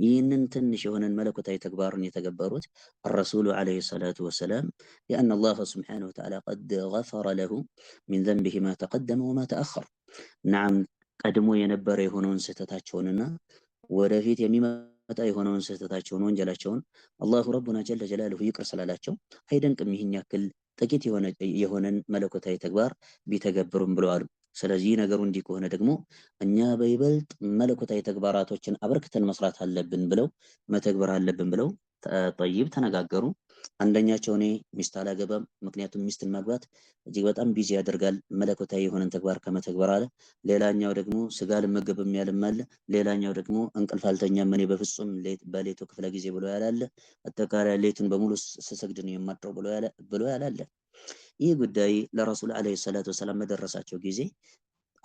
ይህንን ትንሽ የሆነን መለኮታዊ ተግባርን የተገበሩት الرسول عليه الصلاة والسلام لأن الله سبحانه وتعالى قد غفر له من ذنبه ما تقدم وما تأخر نعم ቀድሞ የነበረ የሆነውን ስህተታቸውንና ወደፊት የሚመጣ የሆነውን ስህተታቸውን ወንጀላቸውን الله ربنا جل جلاله ይቅር ስላላቸው አይደንቅም ይህን ያክል ጥቂት የሆነን መለኮታዊ ተግባር ቢተገብሩም ብለዋል። ስለዚህ ነገሩ እንዲህ ከሆነ ደግሞ እኛ በይበልጥ መለኮታዊ ተግባራቶችን አበርክተን መስራት አለብን ብለው መተግበር አለብን ብለው طيب ተነጋገሩ። አንደኛቸው እኔ ሚስት አላገባም፣ ምክንያቱም ሚስትን ማግባት እጅግ በጣም busy ያደርጋል መለኮታዊ የሆነን ተግባር ከመተግበር አለ። ሌላኛው ደግሞ ስጋ አልመገብም ያለም አለ። ሌላኛው ደግሞ እንቅልፍ አልተኛም እኔ በፍጹም በሌቱ ክፍለ ጊዜ ብሎ ያላለ፣ አጠቃላይ ሌቱን በሙሉ ስሰግድ ነው የማድረው ብሎ ያላለ። ይህ ጉዳይ ለረሱል عليه الصلاة والسلام በደረሳቸው ጊዜ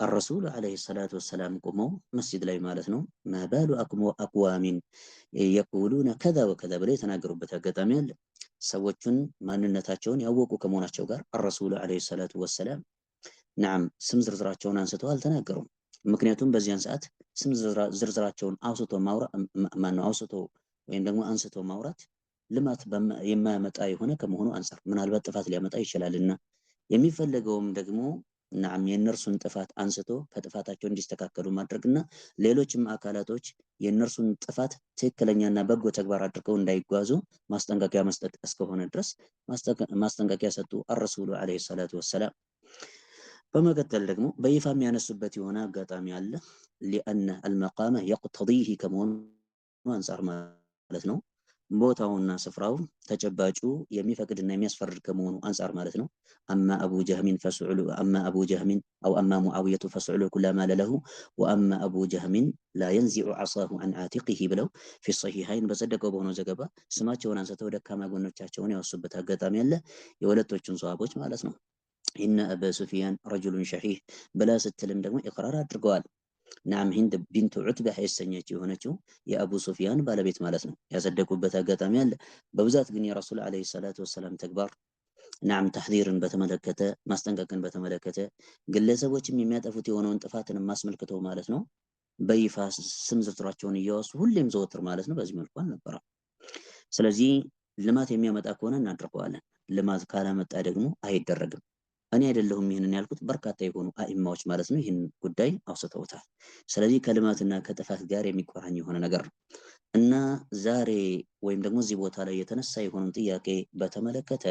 الرسول عليه الصلاة والسلام ቆመው መስጂድ ላይ ማለት ነው ما بال أقوام يقولون كذا وكذا ብለው የተናገሩበት አጋጣሚ አለ። ሰዎቹን ማንነታቸውን ያወቁ ከመሆናቸው ጋር الرسول عليه الصلاة والسلام نعم ስም ዝርዝራቸውን አንስተው አልተናገሩም። ምክንያቱም በዚያን ሰዓት ስም ዝርዝራቸውን አውስቶ ማውራት ማነው አውስቶ ወይም ደግሞ አንስቶ ማውራት ልማት የማያመጣ የሆነ ከመሆኑ አንፃር ምናልባት ጥፋት ሊያመጣ ይችላልና የሚፈለገውም ደግሞ ናም የእነርሱን ጥፋት አንስቶ ከጥፋታቸው እንዲስተካከሉ ማድረግና ሌሎችም አካላቶች የእነርሱን ጥፋት ትክክለኛና በጎ ተግባር አድርገው እንዳይጓዙ ማስጠንቀቂያ መስጠት እስከሆነ ድረስ ማስጠንቀቂያ ሰጡ አረሱሉ ዓለይሂ ሰላቱ ወሰላም። በመቀጠል ደግሞ በይፋ የሚያነሱበት የሆነ አጋጣሚ አለ። ሊአነ አልመቃመ የቅተዲህ ከመሆኑ አንጻር ማለት ነው። ቦታውና ስፍራው ተጨባጩ የሚፈቅድና የሚያስፈርድ ከመሆኑ አንጻር ማለት ነው። أما أبو جهم فصعلو أما أبو جهم أو أما معاوية فصعلوك لا مال له وأما أبو جهم لا ينزع عصاه عن عاتقه ብለው في الصحيحين በጸደቀው በሆነው ዘገባ ስማቸውን አንስተው ደካማ ጎኖቻቸውን ያወሱበት አጋጣሚ አለ። የሁለቶቹን ሰሃቦች ማለት ነው። إن أبا سفيان رجل شحيح ብላ ስትልም ደግሞ إقرار አድርገዋል። نعم ሂንድ ቢንቱ ዑትባ የተሰኘች የሆነችው የአቡ ሱፊያን ባለቤት ማለት ነው። ያጸደቁበት አጋጣሚ አለ። በብዛት ግን የረሱል عليه الصلاة والسلام ተግባር نعم تحذيር ን በተመለከተ ማስጠንቀቅን በተመለከተ ግለሰቦችም የሚያጠፉት የሆነውን ጥፋትን ማስመልክተው ማለት ነው በይፋ ስም ዝርዝራቸውን እያወሱ ሁሌም ዘወትር ማለት ነው በዚህ መልኩ አልነበረም። ስለዚህ ልማት የሚያመጣ ከሆነ እናደርገዋለን፣ ልማት ካላመጣ ደግሞ አይደረግም። እኔ አይደለሁም ይህንን ያልኩት በርካታ የሆኑ አኢማዎች ማለት ነው ይህን ጉዳይ አውስተውታል። ስለዚህ ከልማትና ከጥፋት ጋር የሚቆራኝ የሆነ ነገር ነው እና ዛሬ ወይም ደግሞ እዚህ ቦታ ላይ የተነሳ የሆነውን ጥያቄ በተመለከተ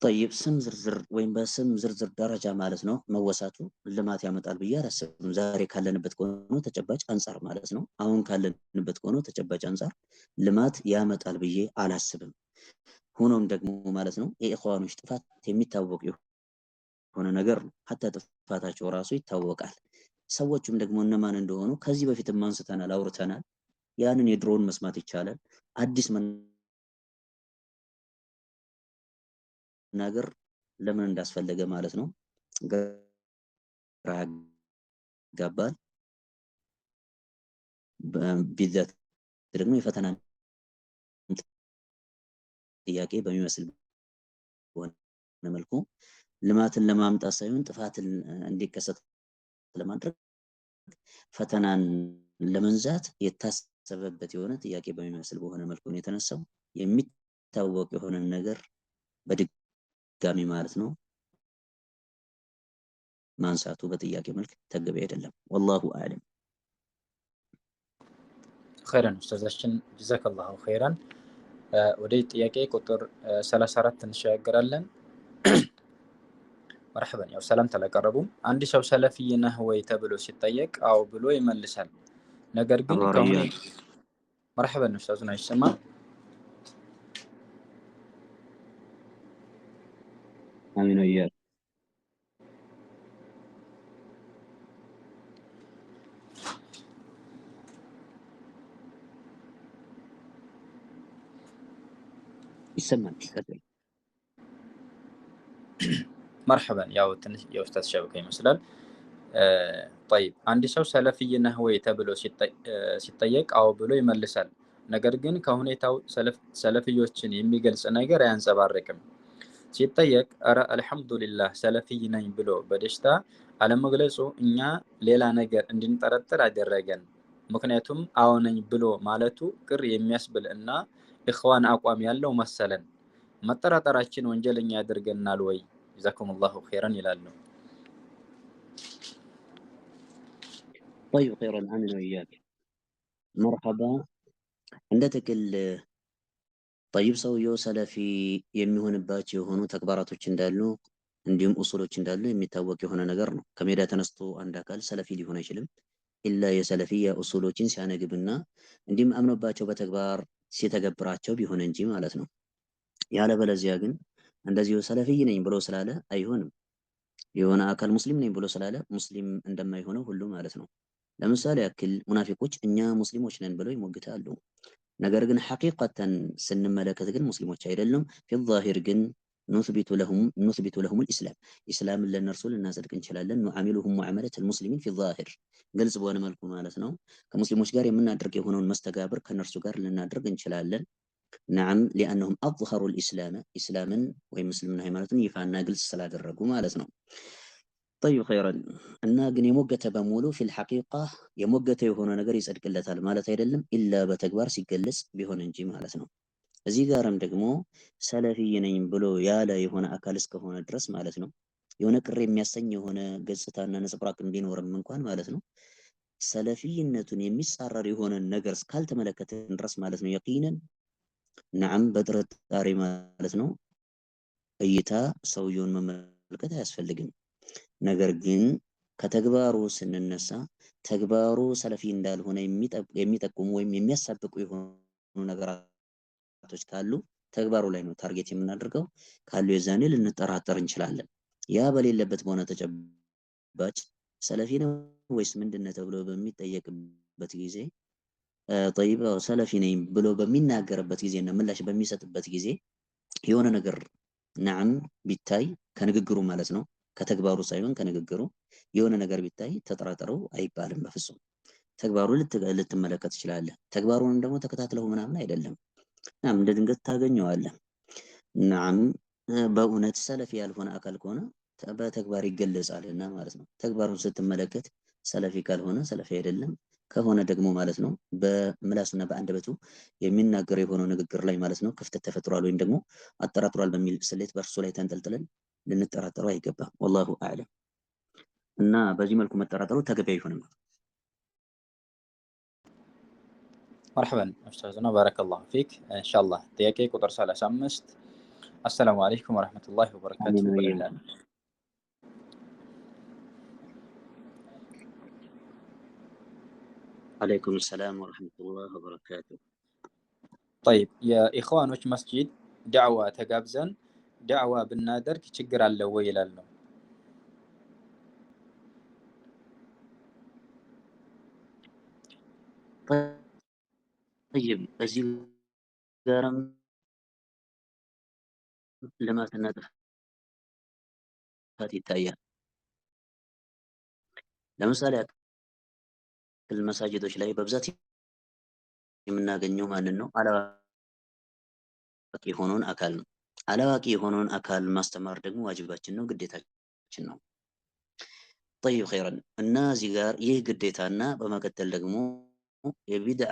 ጠይብ ስም ዝርዝር ወይም በስም ዝርዝር ደረጃ ማለት ነው መወሳቱ ልማት ያመጣል ብዬ አላስብም። ዛሬ ካለንበት ከሆነ ተጨባጭ አንጻር ማለት ነው አሁን ካለንበት ከሆነ ተጨባጭ አንጻር ልማት ያመጣል ብዬ አላስብም። ሆኖም ደግሞ ማለት ነው የኢኽዋኖች ጥፋት የሚታወቅ የሆነ ነገር ነው። ሀታ ጥፋታቸው ራሱ ይታወቃል። ሰዎቹም ደግሞ እነማን እንደሆኑ ከዚህ በፊትም አንስተናል፣ አውርተናል። ያንን የድሮውን መስማት ይቻላል። አዲስ መናገር ለምን እንዳስፈለገ ማለት ነው ግራ ያጋባል። ቢዛት ደግሞ የፈተና ጥያቄ በሚመስል በሆነ መልኩ ልማትን ለማምጣት ሳይሆን ጥፋትን እንዲከሰት ለማድረግ ፈተናን ለመንዛት የታሰበበት የሆነ ጥያቄ በሚመስል በሆነ መልኩ ነው የተነሳው። የሚታወቅ የሆነ ነገር በድጋሚ ማለት ነው ማንሳቱ በጥያቄ መልክ ተገቢ አይደለም። ወላሁ አዕለም። ኸይረን ኡስታዛችን ጀዛከላሁ ኸይረን። ወደ ጥያቄ ቁጥር 34 እንሸጋገራለን። መርሐበን። ያው ሰላምታ አላቀረቡም። አንድ ሰው ሰለፊይ ነህ ወይ ተብሎ ሲጠየቅ አዎ ብሎ ይመልሳል። ነገር ግን አብራርያ መርሐበን ኡስታዙን አይሰማም? አሚን ወያል። ይሰማል። ቀጥል። መርሐበን። ያው ትንሽ የኡስታዝ ሸበካ ይመስላል። ጠይብ አንድ ሰው ሰለፊይ ነህ ወይ ተብሎ ሲጠየቅ አዎ ብሎ ይመልሳል። ነገር ግን ከሁኔታው ሰለፊዮችን የሚገልጽ ነገር አያንጸባርቅም። ሲጠየቅ እረ አልሐምዱሊላህ ሰለፊይ ነኝ ብሎ በደስታ አለመግለጹ እኛ ሌላ ነገር እንድንጠረጥር አደረገን። ምክንያቱም አዎ ነኝ ብሎ ማለቱ ቅር የሚያስብል እና ኢኽዋን አቋም ያለው መሰለን። መጠራጠራችን ወንጀለኛ ያደርገናል ወይ? ጀዛኩሙላሁ ኸይረን ይላሉ። ጠይብ ኸይረን አሚን ወያክ። መርሐባ። እንደ ጥቅል ጠይብ ሰውየው ሰለፊ የሚሆንባቸው የሆኑ ተግባራቶች እንዳሉ እንዲሁም ኡሱሎች እንዳሉ የሚታወቅ የሆነ ነገር ነው። ከሜዳ ተነስቶ አንድ አካል ሰለፊ ሊሆን አይችልም። ኢላ የሰለፊያ ኡሱሎችን ሲያነግብና እንዲሁም አምኖባቸው በተግባር ሲተገብራቸው ቢሆን እንጂ ማለት ነው። ያለበለዚያ ግን እንደዚሁ ሰለፊይ ነኝ ብሎ ስላለ አይሆንም። የሆነ አካል ሙስሊም ነኝ ብሎ ስላለ ሙስሊም እንደማይሆነው ሁሉ ማለት ነው። ለምሳሌ ያክል ሙናፊቆች እኛ ሙስሊሞች ነን ብለው ይሞግታሉ። ነገር ግን ሐቂቀተን ስንመለከት ግን ሙስሊሞች አይደሉም። في الظاهر ግን نثبت لهم الإسلام ኢስላምን ለእነርሱ ልናጸድቅ እንችላለን። نعاملهم معاملة المسلمين في الظاهر ግልጽ በሆነ መልኩ ማለት ነው። ከሙስሊሞች ጋር የምናደርግ የሆነውን መስተጋብር ከእነርሱ ጋር ልናደርግ እንችላለን። نعم لأنهم أظهروا الإسلام ኢስላምን ወይም እስልምና ሃይማኖትን ይፋና ግልጽ ስላደረጉ ማለት ነው። طيب خيرا እና ግን የሞገተ በሙሉ في الحقيقة የሞገተ የሆነ ነገር ይጸድቅለታል ማለት አይደለም፣ إلا በተግባር ሲገለጽ ቢሆን እንጂ ማለት ነው። እዚህ ጋርም ደግሞ ሰለፊይ ነኝ ብሎ ያለ የሆነ አካል እስከሆነ ድረስ ማለት ነው የሆነ ቅር የሚያሰኝ የሆነ ገጽታና ነጸብራቅ ቢኖርም እንኳን ማለት ነው ሰለፊይነቱን የሚጻረር የሆነ ነገር እስካልተመለከትን ድረስ ማለት ነው የቂነን ነዓም በጥርጣሬ ማለት ነው እይታ ሰውየውን መመልከት አያስፈልግም። ነገር ግን ከተግባሩ ስንነሳ ተግባሩ ሰለፊ እንዳልሆነ የሚጠቁሙ ወይም የሚያሳብቁ የሆኑ ነገራቶች ካሉ ተግባሩ ላይ ነው target የምናደርገው። ካሉ የዛኔ ልንጠራጠር እንችላለን። ያ በሌለበት በሆነ ተጨባጭ ሰለፊ ነው ወይስ ምንድነው ተብሎ በሚጠየቅበት ጊዜ ጠይብ ሰለፊ ነኝ ብሎ በሚናገርበት ጊዜና ምላሽ በሚሰጥበት ጊዜ የሆነ ነገር ነዓም ቢታይ ከንግግሩ ማለት ነው ከተግባሩ ሳይሆን ከንግግሩ የሆነ ነገር ቢታይ ተጠራጠረው አይባልም በፍጹም። ተግባሩ ልትመለከት ትችላለህ። ተግባሩንም ደግሞ ተከታትለው ምናምን አይደለም። ናም እንደ ድንገት ታገኘዋለህ። ናም በእውነት ሰለፊ ያልሆነ አካል ከሆነ በተግባር ይገለጻልና ማለት ነው። ተግባሩን ስትመለከት ሰለፊ ካልሆነ ሰለፊ አይደለም፣ ከሆነ ደግሞ ማለት ነው በምላሱና በአንደበቱ የሚናገረው የሆነው ንግግር ላይ ማለት ነው ክፍተት ተፈጥሯል ወይም ደግሞ አጠራጥሯል በሚል ስሌት በእርሱ ላይ ተንጠልጥለን ልንጠራጠረው አይገባም። ወላሁ አዕለም። እና በዚህ መልኩ መጠራጠሩ ተገቢ አይሆንም። መርሐበን ኡስታዝና ባረከላሁ ፊክ። ኢንሻአላህ ጥያቄ ቁጥር 35 አሰላሙ አለይኩም ወረሕመቱላሂ ወበረካቱ አሚን ወኢያኩም። ብለናል። አለይኩም ሰላም ወረሕመቱላህ ወበረካቱ። ጠይብ የኢኽዋኖች መስጂድ ዳዕዋ ተጋብዘን ዳዕዋ ብናደርግ ችግር አለው ወይ ይላሉ። ጠይብ እዚህ ጋርም ልማትና ጥፋት ይታያል። ለምሳሌ ያክል መሳጅዶች ላይ በብዛት የምናገኘው ማንን ነው? አላዋቂ የሆነውን አካል ነው። አላዋቂ የሆነውን አካል ማስተማር ደግሞ ዋጅባችን ነው፣ ግዴታችን ነው። ጠይብ ኸይረን እና እዚህ ጋር ይህ ግዴታና በመቀጠል ደግሞ የቢድዓ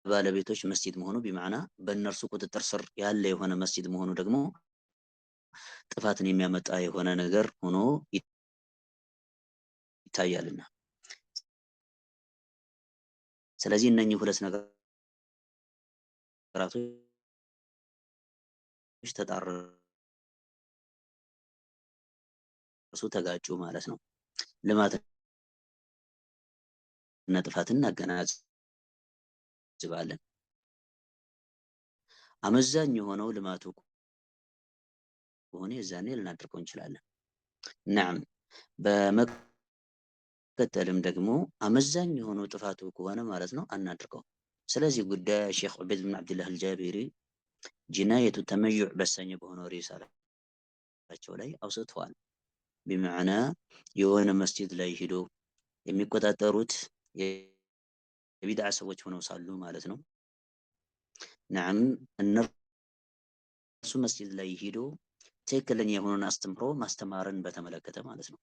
ባለቤቶች መስጂድ መሆኑ ቢማዕና በእነርሱ ቁጥጥር ስር ያለ የሆነ መስጂድ መሆኑ ደግሞ ጥፋትን የሚያመጣ የሆነ ነገር ሆኖ ይታያልና፣ ስለዚህ እነኚህ ሁለት ነገራቶች ተጣረሱ፣ ተጋጩ ማለት ነው። ልማትና ጥፋትን እናገናዝባለን። አመዛኝ የሆነው ልማቱ ከሆነ የዛኔ ልናደርገው እንችላለን። ናም በመቀጠልም ደግሞ አመዛኝ የሆነው ጥፋቱ ከሆነ ማለት ነው አናድርገው። ስለዚህ ጉዳይ ሼክ ዑበይድ ብን ዓብድላህ አልጃቢሪ ጅናየቱ ተመዩዕ በሰኘ በሆነው ሪሳላቸው ላይ አውስተዋል። ቢመዕና የሆነ መስጂድ ላይ ሂዶ የሚቆጣጠሩት የቢድዓ ሰዎች ሆነው ሳሉ ማለት ነው። ነዓም እነርሱ መስጂድ ላይ ሂዶ ትክክለኛ የሆነውን አስተምሮ ማስተማርን በተመለከተ ማለት ነው።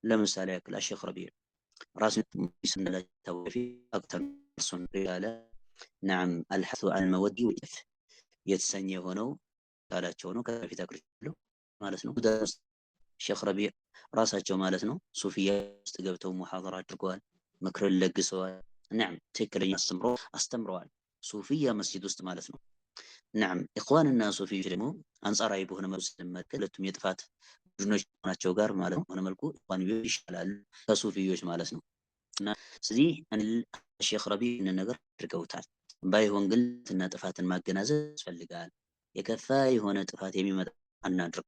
ለምሳሌ ያክል ሼክ ረቢዕ ራሱን ነዓም አልሐሱ አን መወዲ ወኢፍ የተሰኘ የሆነው ቃላቸው ነው። ከፊት አቅርቻለሁ ማለት ነው። ሼክ ረቢዕ ራሳቸው ማለት ነው ሱፊያ ውስጥ ገብተው ሙሐደራ አድርገዋል፣ ምክርን ለግሰዋል። ነዓም ትክክለኛ አስተምሮ አስተምረዋል። ሱፊያ መስጂድ ውስጥ ማለት ነው። ነዓም ኢኽዋንና ሱፊዎች ደግሞ አንጻራዊ በሆነ መልኩ ስንመለከት ሁለቱም የጥፋት ቡድኖች ናቸው ጋር ማለት ነው። ሆነ መልኩ ኢኽዋንዮች ይሻላሉ ከሱፊዮች ማለት ነው። እና ስለዚህ ሼክ ረቢዕ ይህንን ነገር አድርገውታል። ባይሆን ግን እና ጥፋትን ማገናዘብ ያስፈልጋል። የከፋ የሆነ ጥፋት የሚመጣ አናድርግ።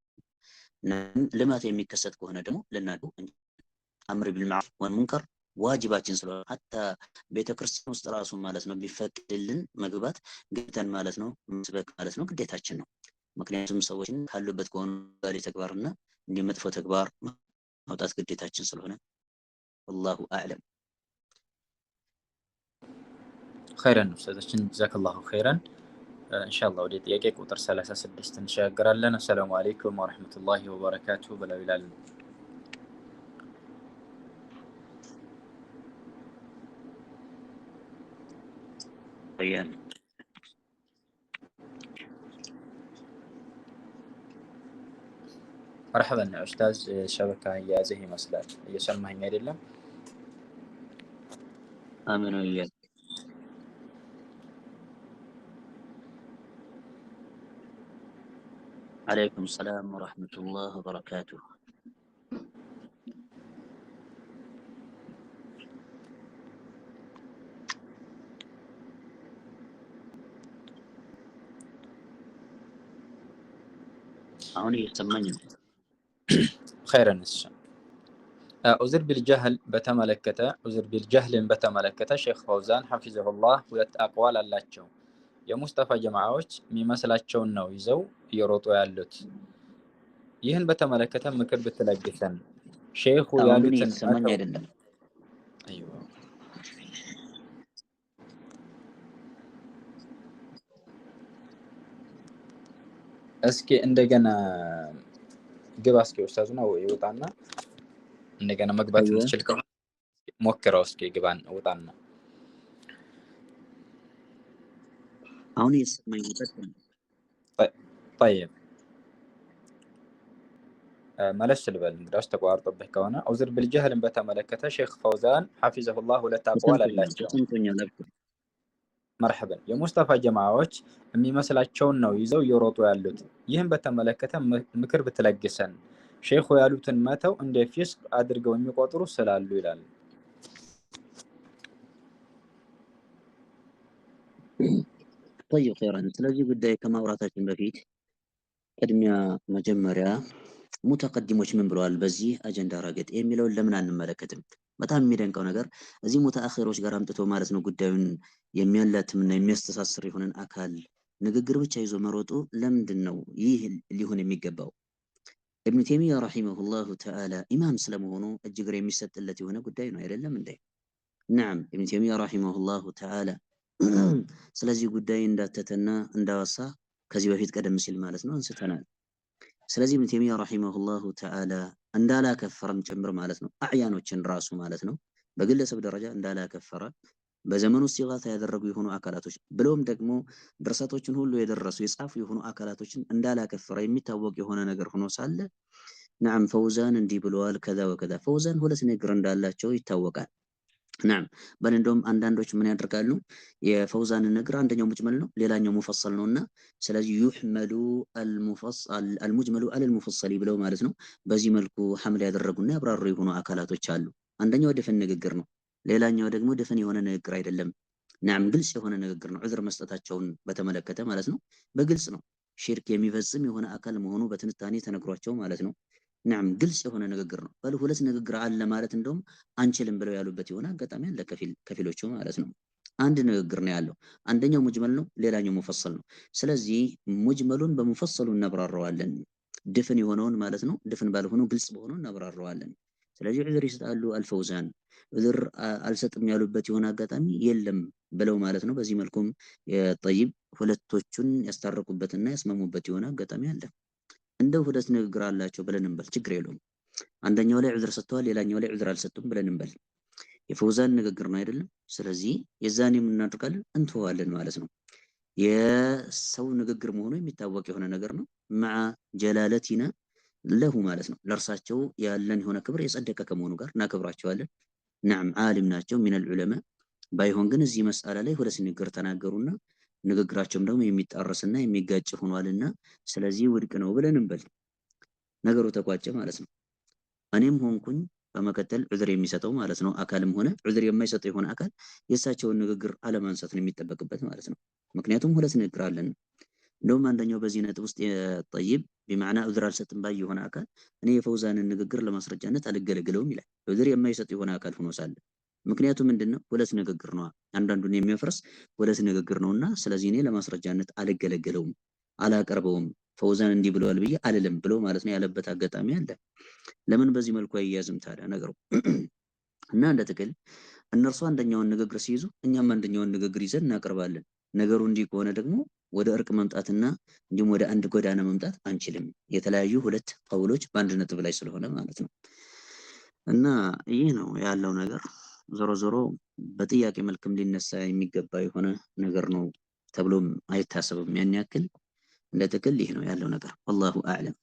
ልማት የሚከሰት ከሆነ ደግሞ ልናድርገው። أمر بالمعروف والمنكر ዋጅባችን ስለሆነ حتى ቤተክርስቲያን ውስጥ ራሱ ማለት ነው ቢፈቅድልን መግባት ገብተን ማለት ነው መስበክ ማለት ነው ግዴታችን ነው። ምክንያቱም ሰዎችን ካሉበት ከሆኑ ጋር ተግባርና እንዲህ መጥፎ ተግባር ማውጣት ግዴታችን ስለሆነ والله أعلم። خيرا ኡስታዛችን جزاك الله خيرا። ኢንሻአላህ ወደ ጥያቄ ቁጥር 36 እንሻገራለን። السلام عليكم ورحمة الله وبركاته ብለው ይላል። مرحبا ኡስታዝ፣ شبكة እየያዘህ ይመስላል። እየሰማኸኝ አይደለም? አሜን ወያል። عليكم السلام ورحمة الله وبركاته። አሁን እየሰማኝ ነው። خيرا። እሺ عذر بالجهل በተመለከተ عذر بالجهل ን በተመለከተ ሼክ ፈውዛን حفظه الله ሁለት أقوال አላቸው። የሙስጠፋ ጀማዓዎች የሚመስላቸውን ነው ይዘው እየሮጡ ያሉት። ይህን በተመለከተ ምክር ብትለግሰን። ሼኹ አሁን ግን ያሉትን እየተሰማኝ መተው አይደለም። አይዋ እስኪ እንደገና ግባ እስኪ ኡስታዙና ይውጣና እንደገና መግባት አይዋ የምትችል ከሆነ ሞክረው እስኪ ግባን ውጣና። አሁን እየተሰማኝ ነው። ቀጥል። ጠይብ መለስ ልበል እንግዲያውስ ተቋርጦብህ ከሆነ ዑዝር ቢልጀህልን በተመለከተ ሼክ ፈውዛን ሐፊዘሁላህ ሁለት አቅዋል ተሰምቶኛል፣ አላቸው። ተሰምቶኛል። አብሽር። መርሐበን የሙስጠፋ ጀማዓዎች የሚመስላቸውን ነው ይዘው እየሮጡ ያሉት። ይህን በተመለከተ ምክር ብትለግሰን። ሼኹ ያሉትን መተው እንደ فسق አድርገው የሚቆጥሩ ስላሉ ይላል። طيب خيرا። ስለዚህ ጉዳይ ከማውራታችን በፊት ቅድሚያ መጀመሪያ ሙተቀዲሞች ምን ብለዋል በዚህ አጀንዳ ረገድ የሚለውን ለምን አንመለከትም? በጣም የሚደንቀው ነገር እዚህ ሙተአኺሮች ጋር አምጥቶ ማለት ነው ጉዳዩን የሚያላትምና የሚያስተሳስር የሆነን አካል ንግግር ብቻ ይዞ መሮጡ ለምንድን ነው ይህ ሊሆን የሚገባው? ኢብኑ ተይሚያ رحمه الله تعالى ኢማም ስለመሆኑ እጅግ የሚሰጥለት የሆነ ጉዳይ ነው አይደለም እንዴ? نعم ኢብኑ ተይሚያ رحمه الله تعالى ስለዚህ ጉዳይ እንዳተተና እንዳወሳ ከዚህ በፊት ቀደም ሲል ማለት ነው አንስተናል። ስለዚህ ኢብኑ ተይሚያ رحمه الله تعالى እንዳላከፈረም ጭምር ማለት ነው። አዕያኖችን ራሱ ማለት ነው በግለሰብ ደረጃ እንዳላከፈረ በዘመኑ ሲጋታ ያደረጉ የሆኑ አካላቶች ብሎም ደግሞ ድርሰቶችን ሁሉ የደረሱ የጻፉ የሆኑ አካላቶችን እንዳላከፈረ የሚታወቅ የሆነ ነገር ሆኖ ሳለ نعم ፈውዛን እንዲህ ብለዋል ከዛ ወከዛ። ፈውዛን ሁለት ንግግር እንዳላቸው ይታወቃል። نعم በል እንደውም አንዳንዶች ምን ያደርጋሉ? የፈውዛንን ንግግር አንደኛው مجمل ነው፣ ሌላኛው مفصل ነውና ስለዚህ يحمل المجمل على المفصل ብለው ማለት ነው። በዚህ መልኩ حمل ያደረጉና ያብራሩ የሆኑ አካላቶች አሉ። አንደኛው ድፍን ንግግር ነው፣ ሌላኛው ደግሞ ድፍን የሆነ ንግግር አይደለም። نعم ግልጽ የሆነ ንግግር ነው። ዑዝር መስጠታቸውን በተመለከተ ማለት ነው። በግልጽ ነው ሽርክ የሚፈጽም የሆነ አካል መሆኑ በትንታኔ ተነግሯቸው ማለት ነው። نعم ግልጽ የሆነ ንግግር ነው። በል ሁለት ንግግር አለ ማለት እንደውም አንችልም ብለው ያሉበት የሆነ አጋጣሚ አለ፣ ከፊሎቹ ማለት ነው። አንድ ንግግር ነው ያለው። አንደኛው مجمل ነው፣ ሌላኛው مفصل ነው። ስለዚህ ሙጅመሉን በሙፈሰሉ እናብራረዋለን። ድፍን የሆነውን ማለት ነው፣ ድፍን ባልሆነው ግልጽ በሆነው እናብራረዋለን። ስለዚህ ዑዝር ይሰጣሉ አልፈውዛን። ዑዝር አልሰጥም ያሉበት የሆነ አጋጣሚ የለም ብለው ማለት ነው። በዚህ መልኩም ጠይብ ሁለቶቹን ያስታረቁበትና ያስማሙበት የሆነ አጋጣሚ አለ። እንደው ሁለት ንግግር አላቸው ብለን እንበል፣ ችግር የለውም። አንደኛው ላይ ዑዝር ሰጥተዋል፣ ሌላኛው ላይ ዑዝር አልሰጡም ብለን እንበል። የፈውዛን ንግግር ነው አይደለም? ስለዚህ የዛኔ የምናደርጋለን እንተዋለን ማለት ነው። የሰው ንግግር መሆኑ የሚታወቅ የሆነ ነገር ነው። መዓ ጀላለቲና ለሁ ማለት ነው። ለእርሳቸው ያለን የሆነ ክብር የጸደቀ ከመሆኑ ጋር እናከብራቸዋለን። ነዓም ዓሊም ናቸው ሚነል ዑለማ። ባይሆን ግን እዚህ መስአላ ላይ ሁለት ንግግር ተናገሩና ንግግራቸውም ደግሞ የሚጣረስና የሚጋጭ ሆኗልና ስለዚህ ውድቅ ነው ብለን እንበል። ነገሩ ተቋጨ ማለት ነው። እኔም ሆንኩኝ በመቀጠል ዑዝር የሚሰጠው ማለት ነው አካልም ሆነ ዑዝር የማይሰጠው የሆነ አካል የእሳቸውን ንግግር አለማንሳት ነው የሚጠበቅበት ማለት ነው። ምክንያቱም ሁለት ንግግር አለን። እንደውም አንደኛው በዚህ ነጥብ ውስጥ ጠይብ ቢማዕና ዑዝር አልሰጥም ባይ የሆነ አካል እኔ የፈውዛንን ንግግር ለማስረጃነት አልገለግለውም ይላል። ዑዝር የማይሰጥ የሆነ አካል ሆኖ ሳለ ምክንያቱ ምንድነው? ሁለት ንግግር ነው። አንዳንዱን የሚያፈርስ ሁለት ንግግር ነውና ስለዚህ እኔ ለማስረጃነት አልገለገለውም፣ አላቀርበውም፣ ፈውዛን እንዲህ ብለዋል ብዬ አልልም ብሎ ማለት ነው ያለበት አጋጣሚ አለ። ለምን በዚህ መልኩ አይያዝም ታዲያ ነገሩ? እና እንደ ጥቅል እነርሱ አንደኛውን ንግግር ሲይዙ እኛም አንደኛውን ንግግር ይዘን እናቀርባለን። ነገሩ እንዲህ ከሆነ ደግሞ ወደ እርቅ መምጣትና እንዲሁም ወደ አንድ ጎዳና መምጣት አንችልም። የተለያዩ ሁለት ቀውሎች በአንድ ነጥብ ላይ ስለሆነ ማለት ነው። እና ይህ ነው ያለው ነገር። ዞሮ ዞሮ በጥያቄ መልክም ሊነሳ የሚገባ የሆነ ነገር ነው ተብሎም አይታሰብም። ያን ያክል እንደ ጥቅል ይህ ነው ያለው ነገር። ወላሁ አዕለም።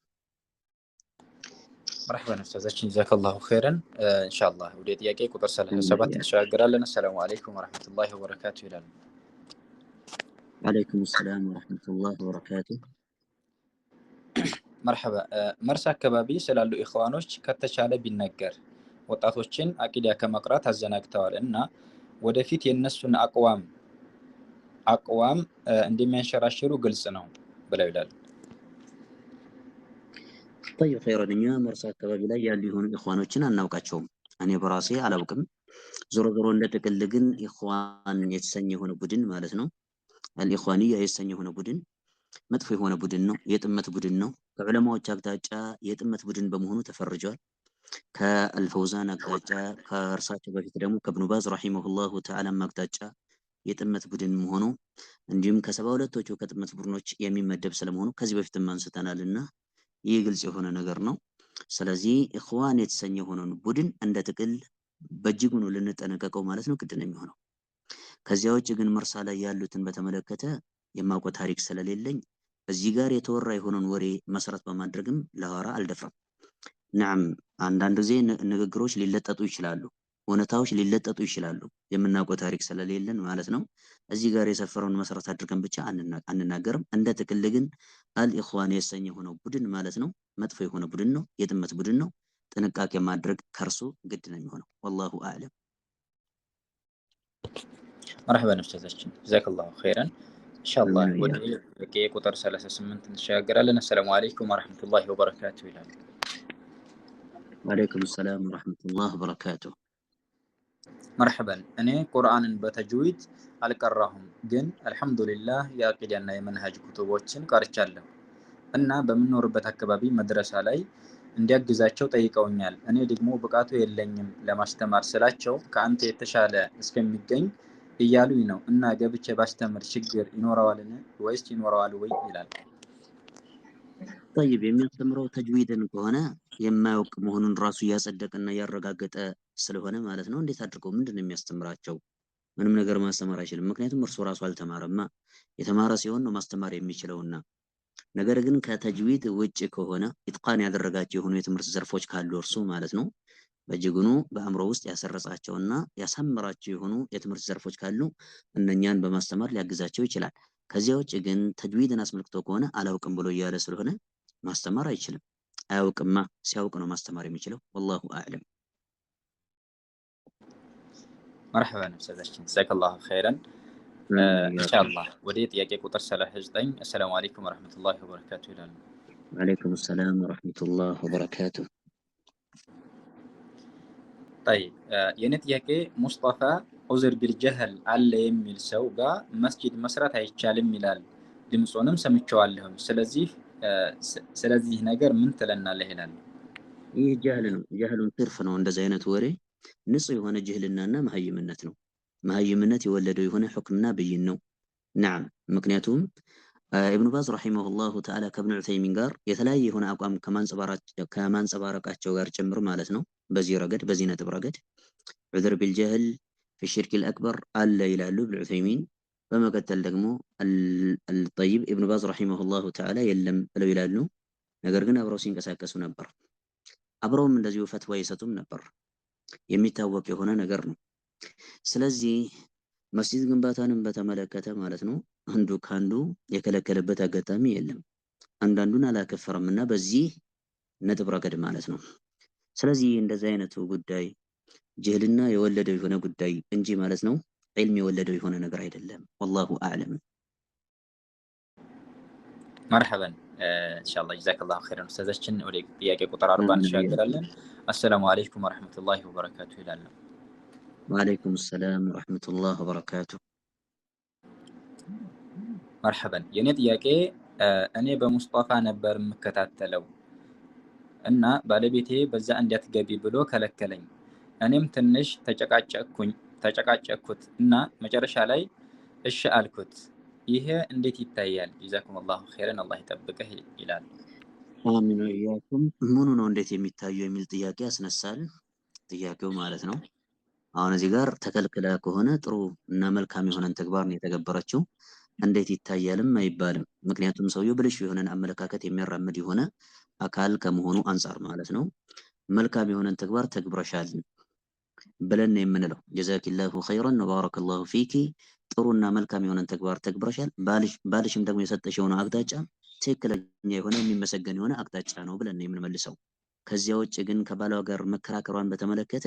መርሐባን ኡስታዛችን ጀዛከላሁ ኸይረን። ኢንሻአላህ ወደ ጥያቄ ቁጥር 37 እንሸጋገራለን። አሰላሙ አለይኩም ወረሕመቱላሂ ወበረካቱ ይላል። ወዓለይኩም ሰላም ወረሕመቱላሂ ወበረካቱ። መርሐባ። መርሳ አካባቢ ስላሉ ኢኽዋኖች ከተቻለ ቢነገር፣ ወጣቶችን አቂዳ ከመቅራት አዘናግተዋል እና ወደፊት የእነሱን አቅዋም እንደሚያንሸራሽሩ ግልጽ ነው ብለው ይላል። ጠይብ ኸይረን። እኛ መርሳ አካባቢ ላይ ያሉ የሆኑ ኢኽዋኖችን አናውቃቸውም። እኔ በራሴ አላውቅም። ዞሮ ዞሮ እንደ ጥቅል ግን ኢኽዋን የተሰኘ የሆነ ቡድን ማለት ነው፣ አልኢኽዋንያ የተሰኘ የሆነ ቡድን መጥፎ የሆነ ቡድን ነው። የጥመት ቡድን ነው። ከዑለማዎች አቅጣጫ የጥመት ቡድን በመሆኑ ተፈርጇል። ከአልፈውዛን አቅጣጫ፣ ከእርሳቸው በፊት ደግሞ ከብኑ ባዝ رحمه الله تعالى አቅጣጫ የጥመት ቡድን መሆኑ እንዲሁም ከ72ቶቹ ከጥመት ቡድኖች የሚመደብ ስለመሆኑ ከዚህ በፊትም አንስተናልና ይህ ግልጽ የሆነ ነገር ነው። ስለዚህ ኢኽዋን የተሰኘ የሆነውን ቡድን እንደ ጥቅል በእጅጉ ነው ልንጠነቀቀው ማለት ነው፣ ግድ ነው የሚሆነው። ከዚያ ውጭ ግን መርሳ ላይ ያሉትን በተመለከተ የማውቀው ታሪክ ስለሌለኝ እዚህ ጋር የተወራ የሆነውን ወሬ መሰረት በማድረግም ላወራ አልደፍርም። ነዓም አንዳንድ ጊዜ ንግግሮች ሊለጠጡ ይችላሉ፣ እውነታዎች ሊለጠጡ ይችላሉ። የምናውቀው ታሪክ ስለሌለን ማለት ነው። እዚህ ጋር የሰፈረውን መሰረት አድርገን ብቻ አንናገርም። እንደ ጥቅል ግን አልኢኽዋን የተሰኘ የሆነው ቡድን ማለት ነው መጥፎ የሆነ ቡድን ነው፣ የጥመት ቡድን ነው። ጥንቃቄ ማድረግ ከእርሱ ግድ ነው የሚሆነው። ወላሁ አዕለም። መርሐባን ኡስታዛችን ጀዛከላሁ ኸይረን። ኢንሻአላህ ወደ ጥያቄ ቁጥር 38 እንሸጋገራለን። አሰላሙ አለይኩም ወረሕመቱላሂ ወበረካቱ ይላል። ወዓለይኩም ሰላም ወረሕመቱላህ ወበረካቱ። መርሐበን። እኔ ቁርአንን በተጅዊድ አልቀራሁም፣ ግን አልሐምዱሊላህ የአቂዳና የመንሃጅ ኩቱቦችን ቀርቻለሁ እና በምኖርበት አካባቢ መድረሳ ላይ እንዲያግዛቸው ጠይቀውኛል። እኔ ደግሞ ብቃቱ የለኝም ለማስተማር ስላቸው ከአንተ የተሻለ እስከሚገኝ እያሉኝ ነው እና ገብቼ ባስተምር ችግር ይኖረዋልን ወይስ ይኖረዋል ወይ ይላል። ጠይብ የሚያስተምረው ተጅዊድን ከሆነ የማያውቅ መሆኑን ራሱ እያጸደቀና እያረጋገጠ ስለሆነ ማለት ነው። እንዴት አድርገው ምንድን ነው የሚያስተምራቸው? ምንም ነገር ማስተማር አይችልም። ምክንያቱም እርሱ ራሱ አልተማረማ። የተማረ ሲሆን ነው ማስተማር የሚችለውና። ነገር ግን ከተጅዊድ ውጭ ከሆነ ኢትቃን ያደረጋቸው የሆኑ የትምህርት ዘርፎች ካሉ እርሱ ማለት ነው በእጅጉኑ በአእምሮ ውስጥ ያሰረጻቸውና ያሳመራቸው የሆኑ የትምህርት ዘርፎች ካሉ እነኛን በማስተማር ሊያግዛቸው ይችላል። ከዚያ ውጭ ግን ተጅዊድን አስመልክቶ ከሆነ አላውቅም ብሎ እያለ ስለሆነ ማስተማር አይችልም። አያውቅማ። ሲያውቅ ነው ማስተማር የሚችለው። ወላሁ አዕለም። መርሐባን ኡስታዛችን ጀዛከላሁ ኸይረን። ኢንሻአላህ ወደ ጥያቄ ቁጥር 39። አሰላሙ አለይኩም ወረሕመቱላሂ ወበረካቱ ይላሉ። ወዓለይኩም ሰላም ወረሕመቱላህ ወበረካቱ። ጠይብ፣ የእኔ ጥያቄ ሙስጠፋ ዑዝር ቢልጀህል አለ የሚል ሰው ጋር መስጂድ መስራት አይቻልም ይላል። ድምፁንም ሰምቼዋለሁም። ስለዚህ ነገር ምን ትለናለህ ይላል። ይህ ጃህል ነው፣ ጃህሉን ትርፍ ነው። እንደዚህ አይነት ወሬ ንጹህ የሆነ ጅህልናና መሀይምነት ነው። መሀይምነት የወለደው የሆነ ሕክምና ብይን ነው። ነዓም፣ ምክንያቱም ኢብኑ ባዝ رحمه الله تعالى ከብኑ ዑተይሚን ጋር የተለያየ የሆነ አቋም ከማንጸባረቃቸው ጋር ጭምር ማለት ነው። በዚህ ረገድ፣ በዚህ ነጥብ ረገድ عذر بالجهل في الشرك الأكبر አለ ይላሉ ኢብኑ ዑተይሚን። በመቀጠል ደግሞ ጠይብ ኢብኑ ባዝ رحمه الله تعالى የለም ብለው ይላሉ። ነገር ግን አብረው ሲንቀሳቀሱ ነበር። አብረውም እንደዚሁ ፈትዋ ይሰጡም ነበር። የሚታወቅ የሆነ ነገር ነው። ስለዚህ መስጂድ ግንባታንም በተመለከተ ማለት ነው አንዱ ከአንዱ የከለከለበት አጋጣሚ የለም። አንዳንዱን አላከፈረም እና በዚህ ነጥብ ረገድ ማለት ነው። ስለዚህ እንደዚህ አይነቱ ጉዳይ ጅህልና የወለደው የሆነ ጉዳይ እንጂ ማለት ነው ዒልም የወለደው የሆነ ነገር አይደለም። ወላሁ አዕለም። መርሐበን ኢንሻአላህ ጀዛከላሁ ኸይረን ኡስታዛችን። ወደ ጥያቄ ቁጥር 40 እንሻገራለን። አሰላሙ አለይኩም ወረሕመቱላሂ ወበረካቱ ይላሉ። ወዓለይኩም ሰላም ወረሕመቱላህ ወበረካቱ። መርሐበን፣ የእኔ ጥያቄ እኔ በሙስጠፋ ነበር የምከታተለው እና ባለቤቴ በዛ እንዳትገቢ ብሎ ከለከለኝ። እኔም ትንሽ ተጨቃጨቅኩት እና መጨረሻ ላይ እሺ አልኩት። ይሄ እንዴት ይታያል? ጀዛኩም ላሁ ኸይረን፣ አላህ ይጠብቅህ ይላል። አሚን ወኢያኩም። ምኑ ነው እንዴት የሚታየው የሚል ጥያቄ ያስነሳል። ጥያቄው ማለት ነው። አሁን እዚህ ጋር ተከልክላ ከሆነ ጥሩ እና መልካም የሆነን ተግባር ነው የተገበረችው። እንዴት ይታያልም አይባልም። ምክንያቱም ሰውየው ብልሹ የሆነን አመለካከት የሚያራምድ የሆነ አካል ከመሆኑ አንጻር ማለት ነው። መልካም የሆነን ተግባር ተግብረሻል ብለን ነው የምንለው። جزاك الله خيرا وبارك الله فيك፣ ጥሩና መልካም የሆነን ተግባር ተግብረሻል። ባልሽም ደግሞ የሰጠሽ የሆነ አቅጣጫ ትክክለኛ የሆነ የሚመሰገን የሆነ አቅጣጫ ነው ብለን ነው የምንመልሰው። ከዚያ ውጭ ግን ከባሏ ጋር መከራከሯን በተመለከተ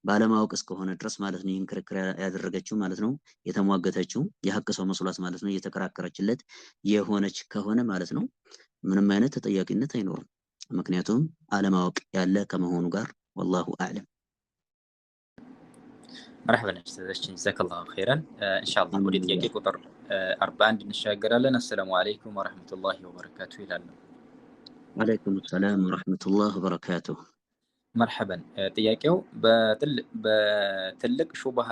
ባለማወቅ እስከሆነ ድረስ ማለት ነው ይህን ክርክር ያደረገችው ማለት ነው፣ የተሟገተችው የሀቅ ሰው መስሏት ማለት ነው እየተከራከረችለት የሆነች ከሆነ ማለት ነው ምንም አይነት ተጠያቂነት አይኖርም። ምክንያቱም አለማወቅ ያለ ከመሆኑ ጋር። ወላሁ አዕለም። መርሐበን ኡስታዛችን ጀዛከላሁ ኸይረን። ኢንሻአላህ ወደ ጥያቄ ቁጥር 41 እንሻገራለን። አሰላሙ አለይኩም ወረሕመቱላሂ ወበረካቱ ይላሉ። ወዓለይኩም ሰላም ወረሕመቱላህ ወበረካቱ። መርሐበን፣ ጥያቄው በትልቅ ሹብሃ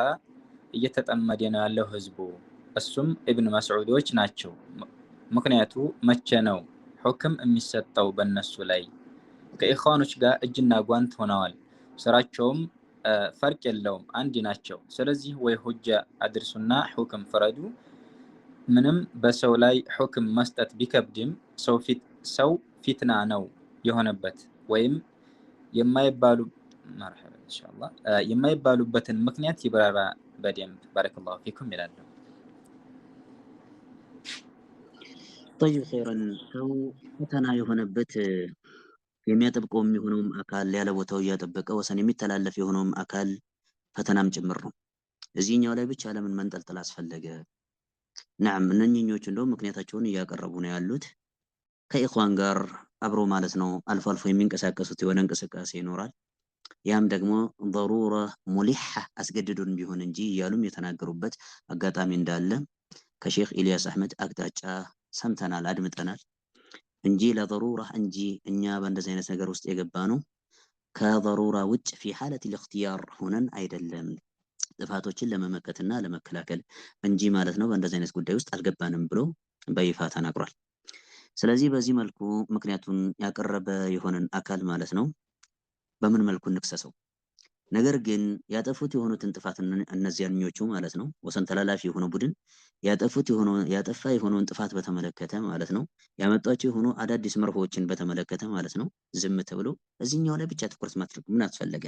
እየተጠመደ ነው ያለው ህዝቡ፣ እሱም ኢብን መስዑዶች ናቸው። ምክንያቱ መቼ ነው ሑክም የሚሰጠው በእነሱ ላይ? ከኢኽዋኖች ጋር እጅና ጓንት ሆነዋል። ስራቸውም ፈርቅ የለውም፣ አንድ ናቸው። ስለዚህ ወይ ሁጃ አድርሱና ሑክም ፍረዱ። ምንም በሰው ላይ ሑክም መስጠት ቢከብድም ሰው ፊትና ነው የሆነበት ወይም የማይባሉ መርሐባ ኢንሻአላህ የማይባሉበትን ምክንያት ይብራራ በደንብ፣ ባረከላሁ ፊኩም ይላሉ። ጠይብ ኸይረን፣ ሰው ፈተና የሆነበት የሚያጠብቀው የሚሆነውም አካል ያለ ቦታው እያጠበቀ ወሰን የሚተላለፍ የሆነውም አካል ፈተናም ጭምር ነው። እዚህኛው ላይ ብቻ ለምን መንጠልጠል አስፈለገ? ነዓም፣ እነኚህኞቹ እንደውም ምክንያታቸውን እያቀረቡ ነው ያሉት። ከኢኽዋን ጋር አብሮ ማለት ነው አልፎ አልፎ የሚንቀሳቀሱት የሆነ እንቅስቃሴ ይኖራል። ያም ደግሞ ضرورة ሙሊሐ አስገድዶን ቢሆን እንጂ እያሉም የተናገሩበት አጋጣሚ እንዳለ ከሼክ ኢልያስ አህመድ አቅጣጫ ሰምተናል፣ አድምጠናል። እንጂ ለضرورة እንጂ እኛ በእንደዚህ አይነት ነገር ውስጥ የገባ ነው ከضرورة ውጭ في حالة الاختيار ሆነን አይደለም፣ ጥፋቶችን ለመመከትና ለመከላከል እንጂ ማለት ነው በእንደዚህ አይነት ጉዳይ ውስጥ አልገባንም ብሎ በይፋ ተናግሯል። ስለዚህ በዚህ መልኩ ምክንያቱን ያቀረበ የሆነን አካል ማለት ነው በምን መልኩ እንክሰሰው? ነገር ግን ያጠፉት የሆኑትን ጥፋት እነዚያኞቹ ማለት ነው ወሰን ተላላፊ የሆነ ቡድን ያጠፉት የሆነው ያጠፋ የሆነውን ጥፋት በተመለከተ ማለት ነው ያመጧቸው የሆኑ አዳዲስ መርሆችን በተመለከተ ማለት ነው ዝም ተብሎ እዚህኛው ላይ ብቻ ትኩረት ማድረግ ምን አስፈለገ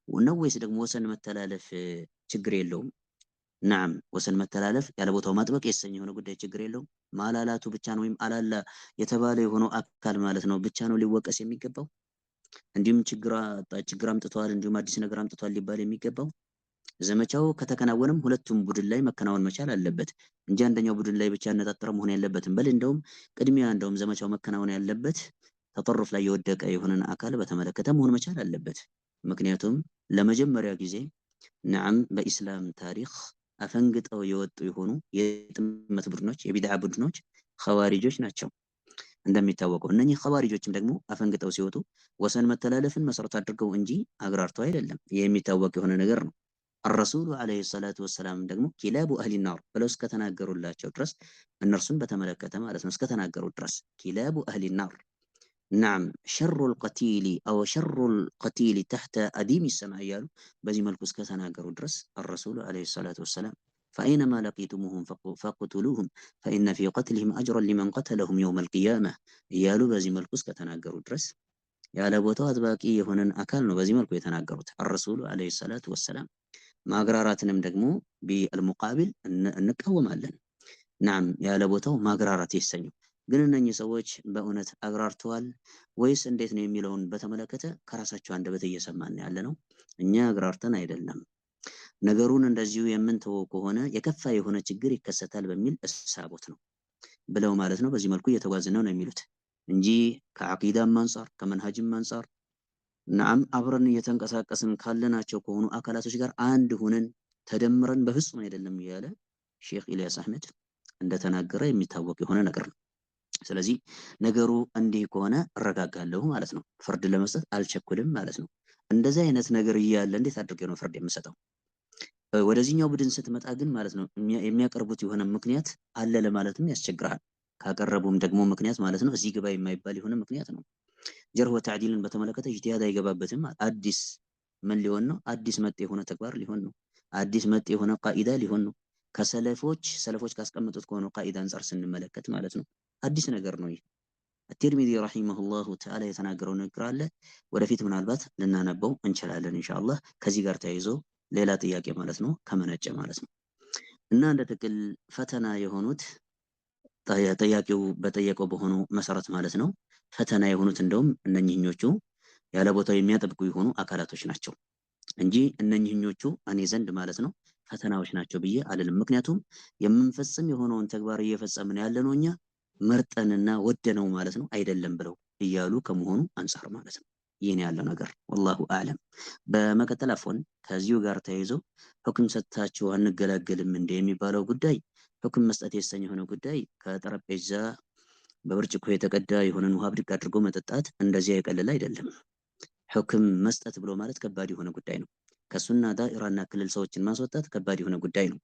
ነው? ወይስ ደግሞ ወሰን መተላለፍ ችግር የለውም? ናም ወሰን መተላለፍ ያለ ቦታው ማጥበቅ የተሰኘ የሆነ ጉዳይ ችግር የለውም። ማላላቱ ብቻ ነው ወይም አላላ የተባለ የሆነው አካል ማለት ነው ብቻ ነው ሊወቀስ የሚገባው። እንዲሁም ችግር አምጥተዋል፣ እንዲሁም አዲስ ነገር አምጥተዋል ሊባል የሚገባው ዘመቻው ከተከናወነም ሁለቱም ቡድን ላይ መከናወን መቻል አለበት እንጂ አንደኛው ቡድን ላይ ብቻ ያነጣጠረ መሆን ያለበትም። በል እንደውም ቅድሚያ እንደውም ዘመቻው መከናወን ያለበት ተጠርፍ ላይ የወደቀ የሆነን አካል በተመለከተ መሆን መቻል አለበት። ምክንያቱም ለመጀመሪያ ጊዜ ነዓም በኢስላም ታሪክ አፈንግጠው የወጡ የሆኑ የጥመት ቡድኖች የቢድዓ ቡድኖች ኸዋሪጆች ናቸው። እንደሚታወቀው እነኚህ ኸዋሪጆችም ደግሞ አፈንግጠው ሲወጡ ወሰን መተላለፍን መሰረት አድርገው እንጂ አግራርተው አይደለም። የሚታወቅ የሆነ ነገር ነው። الرسول عليه الصلاة والسلام ደግሞ كلاب أهل النار ብለው እስከተናገሩላቸው ድረስ እነርሱን በተመለከተ ማለት ነው እስከተናገሩ ድረስ كلاب أهل النار نعم شر القتيل أو شر القتيل تحت أديم السماء እያሉ በዚህ መልኩ እስከተናገሩ ድረስ الرسول عليه الصلاة والسلام فأينما لقيتموهم فاقتلوهم فإن في قتلهم أجرا لمن قتلهم يوم القيامة እያሉ በዚህ መልኩ እስከተናገሩ ድረስ ያለ ቦታው አጥባቂ የሆነን አካል ነው በዚህ መልኩ የተናገሩት الرسول عليه الصلاة والسلام። ማግራራትንም ደግሞ بالمقابل እንቃወማለን። نعم ያለ ቦታው ማግራራት ይሰኘው ግን እነኚህ ሰዎች በእውነት አግራርተዋል ወይስ እንዴት ነው የሚለውን በተመለከተ ከራሳቸው አንደበት እየሰማን ያለ ነው። እኛ አግራርተን አይደለም፣ ነገሩን እንደዚሁ የምንተወው ከሆነ የከፋ የሆነ ችግር ይከሰታል በሚል እሳቦት ነው ብለው ማለት ነው። በዚህ መልኩ እየተጓዝን ነው የሚሉት እንጂ ከዓቂዳም አንጻር ከመንሃጅም አንጻር ነዓም አብረን እየተንቀሳቀስን ካለናቸው ከሆኑ አካላቶች ጋር አንድ ሆነን ተደምረን በፍጹም አይደለም እያለ ሼክ ኢልያስ አህመድ እንደተናገረ የሚታወቅ የሆነ ነገር ነው። ስለዚህ ነገሩ እንዲህ ከሆነ እረጋጋለሁ ማለት ነው። ፍርድ ለመስጠት አልቸኩልም ማለት ነው። እንደዚህ አይነት ነገር እያለ እንዴት አድርጌ ነው ፍርድ የምሰጠው? ወደዚህኛው ቡድን ስትመጣ ግን ማለት ነው የሚያቀርቡት የሆነ ምክንያት አለ ለማለትም ያስቸግራል። ካቀረቡም ደግሞ ምክንያት ማለት ነው እዚህ ግባ የማይባል የሆነ ምክንያት ነው። ጀርህ ወተዕዲልን በተመለከተ ኢጅቲሃድ አይገባበትም። አዲስ ምን ሊሆን ነው? አዲስ መጤ የሆነ ተግባር ሊሆን ነው። አዲስ መጤ የሆነ ቃኢዳ ሊሆን ነው። ከሰለፎች ሰለፎች ካስቀመጡት ከሆነ ቃኢዳ አንጻር ስንመለከት ማለት ነው አዲስ ነገር ነው። ይህ ቲርሚዚ رحمه الله تعالى የተናገረው ንግግር አለ። ወደፊት ምናልባት ልናነበው እንችላለን ኢንሻአላህ። ከዚህ ጋር ተያይዞ ሌላ ጥያቄ ማለት ነው ከመነጨ ማለት ነው። እና እንደ ጥቅል ፈተና የሆኑት ጠያቂው በጠየቀው በሆኑ መሰረት ማለት ነው ፈተና የሆኑት እንደውም እነኚህኞቹ ያለ ቦታው የሚያጠብቁ የሆኑ አካላቶች ናቸው እንጂ እነኚህኞቹ እኔ ዘንድ ማለት ነው ፈተናዎች ናቸው ብዬ አልልም። ምክንያቱም የምንፈጽም የሆነውን ተግባር እየፈጸምን ያለነው እኛ መርጠንና ወደነው ማለት ነው አይደለም ብለው እያሉ ከመሆኑ አንጻር ማለት ነው። ይህን ያለው ነገር ወላሁ አዕለም። በመቀጠል አፎን ከዚሁ ጋር ተያይዞ ሁክም ሰጥታችሁ አንገላገልም እንደ የሚባለው ጉዳይ ሁክም መስጠት የተሰኘ የሆነ ጉዳይ ከጠረጴዛ በብርጭቆ የተቀዳ የሆነን ውሃ ብድግ አድርጎ መጠጣት እንደዚያ የቀለለ አይደለም። ሁክም መስጠት ብሎ ማለት ከባድ የሆነ ጉዳይ ነው። ከሱና ዳኢራና ክልል ሰዎችን ማስወጣት ከባድ የሆነ ጉዳይ ነው።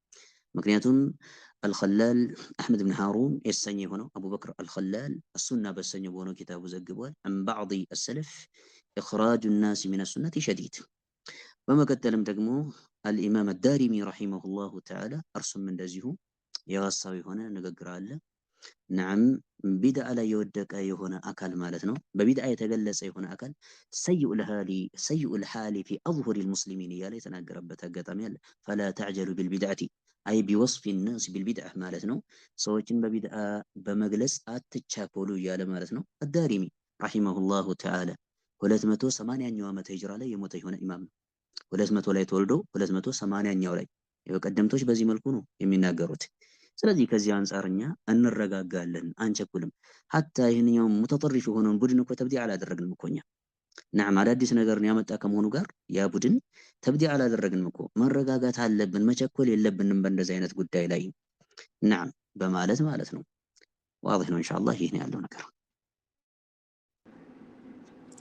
ምክንያቱም አልኸላል አሕመድ ብን ሃሩን የተሰኘ የሆነው አቡበክር አልኸላል السنة በሰኘው በሆነው ኪታቡ ዘግቧል። عن بعض السلف إخراج الناس من السنة شديد። በመቀጠልም ደግሞ አልኢማም አዳሪሚ رحمه الله تعالى እርሱም እንደዚሁ የዋሳው የሆነ ንግግር አለ። نعم ቢድዓ ላይ የወደቀ የሆነ አካል ማለት ነው በቢድዓ የተገለጸ የሆነ አካል سيء الحال في أظهر المسلمين እያለ የተናገረበት አጋጣሚ አለ። فلا تعجلوا بالبدعة أي بوصف الناس بالبدعة ማለት ነው ሰዎችን በቢድዓ በመግለጽ አትቻኮሉ እያለ ማለት ነው። አዳሪሚ رحمه الله تعالى 280ኛው ዓመተ ሂጅራ ላይ የሞተ የሆነ ኢማም ነው። 200 ላይ ተወልዶ 280ኛው ላይ የቀደምቶች በዚህ መልኩ ነው የሚናገሩት። ስለዚህ ከዚህ አንጻር እኛ እንረጋጋለን፣ አንቸኩልም። حتى ይህንኛው متطرف የሆነውን ቡድን እኮ ተብዲዕ አላደረግንም እኮ እኛ። نعم አዳዲስ ነገርን ያመጣ ከመሆኑ ጋር ያ ቡድን ተብዲዕ አላደረግንም እኮ። መረጋጋት አለብን፣ መቸኮል የለብንም በእንደዚህ አይነት ጉዳይ ላይ نعم በማለት ማለት ነው። واضح ነው ኢንሻአላህ። ይህ ነው ያለው ነገር።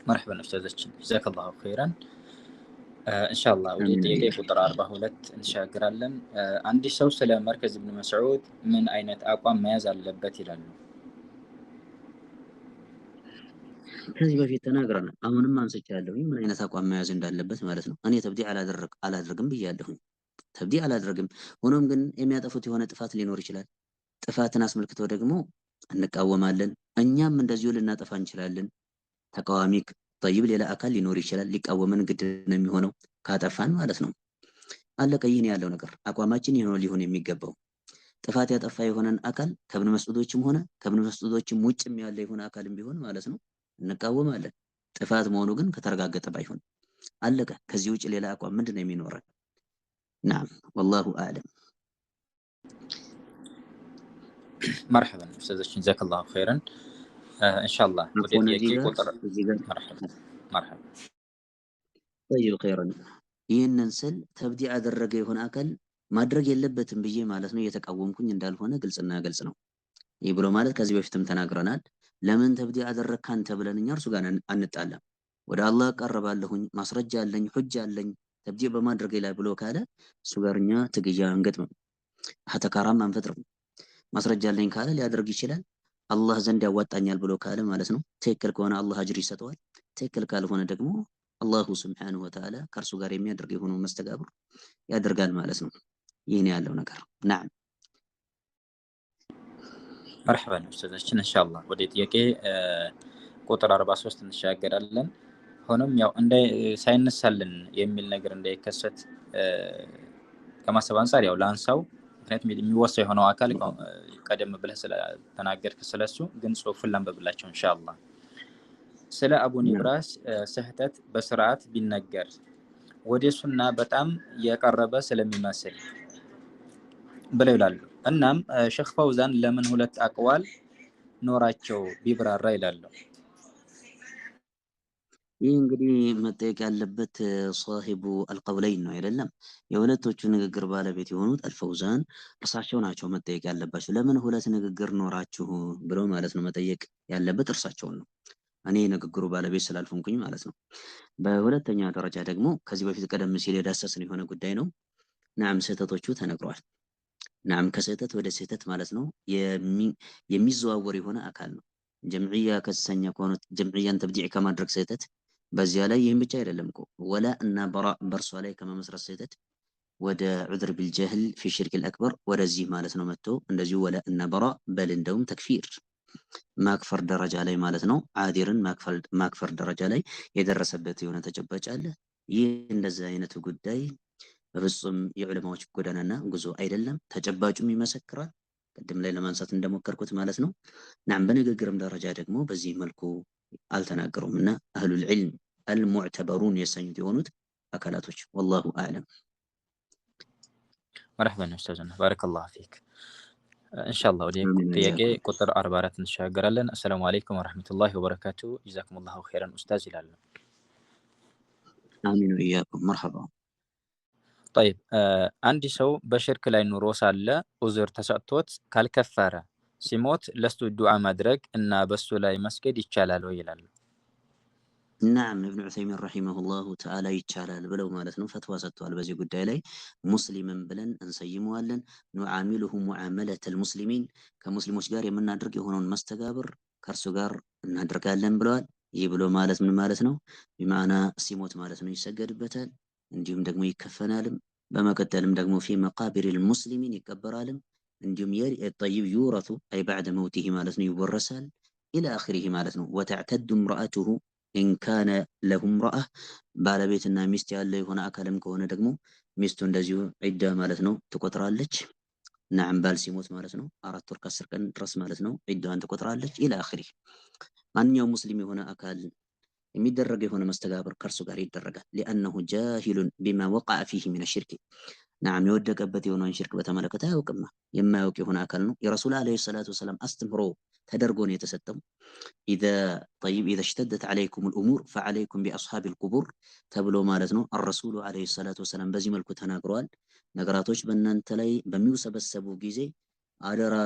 مرحبا ኡስታዛችን جزاك الله خيرا። ኢንሻአላህ ወደ ጥያቄ ቁጥር 42 እንሻገራለን። አንድ ሰው ስለ መርከዝ ኢብኑ መስዑድ ምን አይነት አቋም መያዝ አለበት ይላሉ? ከዚህ በፊት ተናግረናል። አሁንም አንስቻለሁኝ ምን አይነት አቋም መያዝ እንዳለበት ማለት ነው። እኔ ተብዲዕ አላደርግም ብያለሁኝ። ተብዲዕ አላደርግም። ሆኖም ግን የሚያጠፉት የሆነ ጥፋት ሊኖር ይችላል። ጥፋትን አስመልክቶ ደግሞ እንቃወማለን። እኛም እንደዚሁ ልናጠፋ እንችላለን። ተቃዋሚ ጠይብ ሌላ አካል ሊኖር ይችላል። ሊቃወመን ግድ ነው የሚሆነው ካጠፋን ማለት ነው። አለቀ። ይህን ያለው ነገር አቋማችን ይህ ነው ሊሆን የሚገባው። ጥፋት ያጠፋ የሆነን አካል ከብን መስዑዶችም ሆነ ከብን መስዑዶችም ውጭም ያለ የሆነ አካልም ቢሆን ማለት ነው እንቃወማለን። ጥፋት መሆኑ ግን ከተረጋገጠ ባይሆን አለቀ። ከዚህ ውጭ ሌላ አቋም ምንድን ነው የሚኖረን? ናም ወላሁ አዕለም። መርሐበን ኡስታዛችን ጀዛከላሁ ኸይረን። ኢንሻአላህ ወደ አፎን ጥያቄ እዚህ ጋር ቁጥር እዚህ ጋር መርሐበን መርሐበን። ጠይብ ኸይረን። ይህንን ስል ተብዲዕ ያደረገ የሆነ አካል ማድረግ የለበትም ብዬ ማለት ነው እየተቃወምኩኝ እንዳልሆነ ግልጽና ግልጽ ነው። ይህ ብሎ ማለት ከዚህ በፊትም ተናግረናል። ለምን ተብዲዕ አደረግክ አንተ ብለን እኛ እርሱ ጋር አንጣላም። ወደ አላህ እቀርባለሁኝ፣ ማስረጃ አለኝ፣ ሑጃ አለኝ ተብዲዕ በማድረግ ላይ ብሎ ካለ እሱ ጋር እኛ ትግያ አንገጥምም፣ አተካራም አንፈጥርም። ማስረጃ አለኝ ካለ ሊያደርግ ይችላል። አላህ ዘንድ ያዋጣኛል ብሎ ካለ ማለት ነው ትክክል ከሆነ አላህ አጅር ይሰጠዋል። ትክክል ካልሆነ ደግሞ አላሁ ስብሓነሁ ወተዓላ ከእርሱ ጋር የሚያደርግ የሆነው መስተጋብር ያደርጋል ማለት ነው። ይህን ያለው ነገር ናም። መርሐበን ኡስታዛችን ኢንሻአላህ ወደ ጥያቄ ቁጥር 43 እንሻገራለን። ሆኖም ያው ሳይነሳልን የሚል ነገር እንዳይከሰት ከማሰብ አንጻር ያው ላንሳው። ምክንያቱም የሚወሳው የሆነው አካል ቀደም ብለህ ስለተናገርክ ስለሱ፣ ግን ጽሁፉን ላንብብላቸው ኢንሻአላህ። ስለ አቡ ኒብራስ ስህተት በስርዓት ቢነገር ወደ ሱና በጣም የቀረበ ስለሚመስል ብለው ይላሉ። እናም ሼክ ፈውዛን ለምን ሁለት አቅዋል ኖራቸው ቢብራራ ይላሉ። ይህ እንግዲህ መጠየቅ ያለበት ሷሂቡ አልቀውለይን ነው አይደለም? የሁለቶቹ ንግግር ባለቤት የሆኑት አልፈውዛን እርሳቸው ናቸው መጠየቅ ያለባቸው። ለምን ሁለት ንግግር ኖራችሁ ብለው ማለት ነው መጠየቅ ያለበት እርሳቸውን ነው። እኔ የንግግሩ ባለቤት ስላልሆንኩኝ ማለት ነው። በሁለተኛ ደረጃ ደግሞ ከዚህ በፊት ቀደም ሲል የዳሰስን የሆነ ጉዳይ ነው። ናም ስህተቶቹ ተነግረዋል። ናም ከስህተት ወደ ስህተት ማለት ነው የሚዘዋወር የሆነ አካል ነው። ጀምዕያ ከተሰኘ ከሆነ ጀምዕያን ተብዲዕ ከማድረግ ስህተት በዚያ ላይ ይህም ብቻ አይደለም እኮ ወላ እና በራ በእርሷ ላይ ከመመስረት ስህተት ወደ ዑድር ቢልጀህል ፊ ሽርክ አልአክበር ወደዚህ ማለት ነው መጥቶ እንደዚሁ ወላ እና በራ በል እንደውም ተክፊር ማክፈር ደረጃ ላይ ማለት ነው ዓዲርን ማክፈር ደረጃ ላይ የደረሰበት የሆነ ተጨባጭ አለ። ይህ እንደዚህ አይነቱ ጉዳይ በፍጹም የዑለማዎች ጎዳናና ጉዞ አይደለም። ተጨባጩም ይመሰክራል። ቅድም ላይ ለማንሳት እንደሞከርኩት ማለት ነው። ናም በንግግርም ደረጃ ደግሞ በዚህ መልኩ አልተናገሩም እና አህሉል ዒልም አልሙዕተበሩን የሰኙት የሆኑት አካላቶች ወላሁ አዕለም። መርሐበን ኡስታዝና ባረከላሁ ፊክ። ኢንሻአላህ ወደ አሚን ጥያቄ ወኢያኩም። ቁጥር 44 እንሻገራለን። አሰላሙ አለይኩም ወረሕመቱላሂ ወበረካቱ። ጀዛኩሙላሁ ኸይረን ኡስታዝ ይላሉ። አሚን ወኢያኩም። መርሐባ። ጠይብ አንድ ሰው በሽርክ ላይ ኑሮ ሳለ ዑዝር ተሰጥቶት ካልከፈረ ሲሞት ለሱ ዱዓ ማድረግ እና በሱ ላይ መስገድ ይቻላል ወይ ይላሉ። ናም እብን ዑሰይሚን ረሂመሁላሁ ተዓላ ይቻላል ብለው ማለት ነው ፈትዋ ሰጥተዋል። በዚህ ጉዳይ ላይ ሙስሊምን ብለን እንሰይመዋለን። ኑዓሚሉሁ ሙዓመለተል ሙስሊሚን ከሙስሊሞች ጋር የምናደርግ የሆነውን መስተጋብር ከእርሱ ጋር እናደርጋለን ብለዋል። ይህ ብሎ ማለት ምን ማለት ነው? ቢማዕና ሲሞት ማለት ነው ይሰገድበታል፣ እንዲሁም ደግሞ ይከፈናልም። በመቀጠልም ደግሞ ፊ መቃቢሪል ሙስሊሚን ይቀበራልም። እንዲሁም ጠይብ ዩረቱ አይ ባዕደ መውቲሂ ማለት ነው ይወረሳል። ኢላ አኺሪሂ ማለት ነው። ወተዕተዱ እምረአቱሁ ኢንካነ ለሁ እምረአ ባለቤትና ሚስት ያለ የሆነ አካልም ከሆነ ደግሞ ሚስቱ እንደዚሁ ዒዳ ማለት ነው ትቆጥራለች። ናም ባል ሲሞት ማለት ነው 4 ወር ከ10 ቀን ድረስ ማለት ነው ዒዳዋን ትቆጥራለች። ኢላ አኺሪሂ ማንኛውም ሙስሊም የሆነ አካል የሚደረግ የሆነ መስተጋብር ከእርሱ ጋር ይደረጋል። ሊአነሁ ጃሂሉን ቢማ ወቀዐ ፊህ ሚነ ሽርክ ናም የወደቀበት የሆነውን ሽርክ በተመለከተ አያውቅማ። የማያውቅ የሆነ አካል ነው። የረሱል ዓለይሂ ሰላቱ ወሰላም አስተምህሮ ተደርጎ ነው የተሰጠው። ኢዛ ጠይብ ኢዛ ሽተደት ዓለይኩም ልኡሙር ፈዓለይኩም ቢአስሓብ ልቁቡር ተብሎ ማለት ነው። አረሱሉ ዓለይሂ ሰላቱ ወሰላም በዚህ መልኩ ተናግረዋል። ነገራቶች በእናንተ ላይ በሚውሰበሰቡ ጊዜ አደራ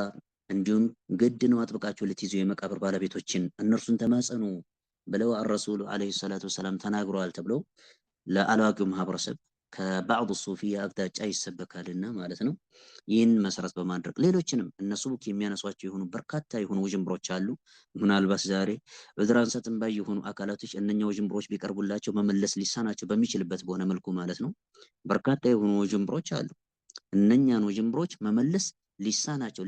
እንዲሁም ግድ ነው አጥብቃችሁ ልትይዙ የመቃብር ባለቤቶችን እነርሱን ተማጸኑ ብለው አረሱሉ ዓለይሂ ሰላቱ ወሰላም ተናግረዋል ተብሎ ለአላዋቂው ማህበረሰብ ከባዕዱ ሱፊያ አቅጣጫ ይሰበካልና ማለት ነው። ይህን መሰረት በማድረግ ሌሎችንም እነሱ ቡክ የሚያነሷቸው የሆኑ በርካታ የሆኑ ውዥንብሮች አሉ። ምናልባት ዛሬ ዑዝር አንሰጥም ባይ የሆኑ አካላቶች እነኛ ውዥንብሮች ቢቀርቡላቸው መመለስ ሊሳናቸው በሚችልበት በሆነ መልኩ ማለት ነው በርካታ የሆኑ ውዥንብሮች አሉ። እነኛን ውዥንብሮች መመለስ ሊሳናቸው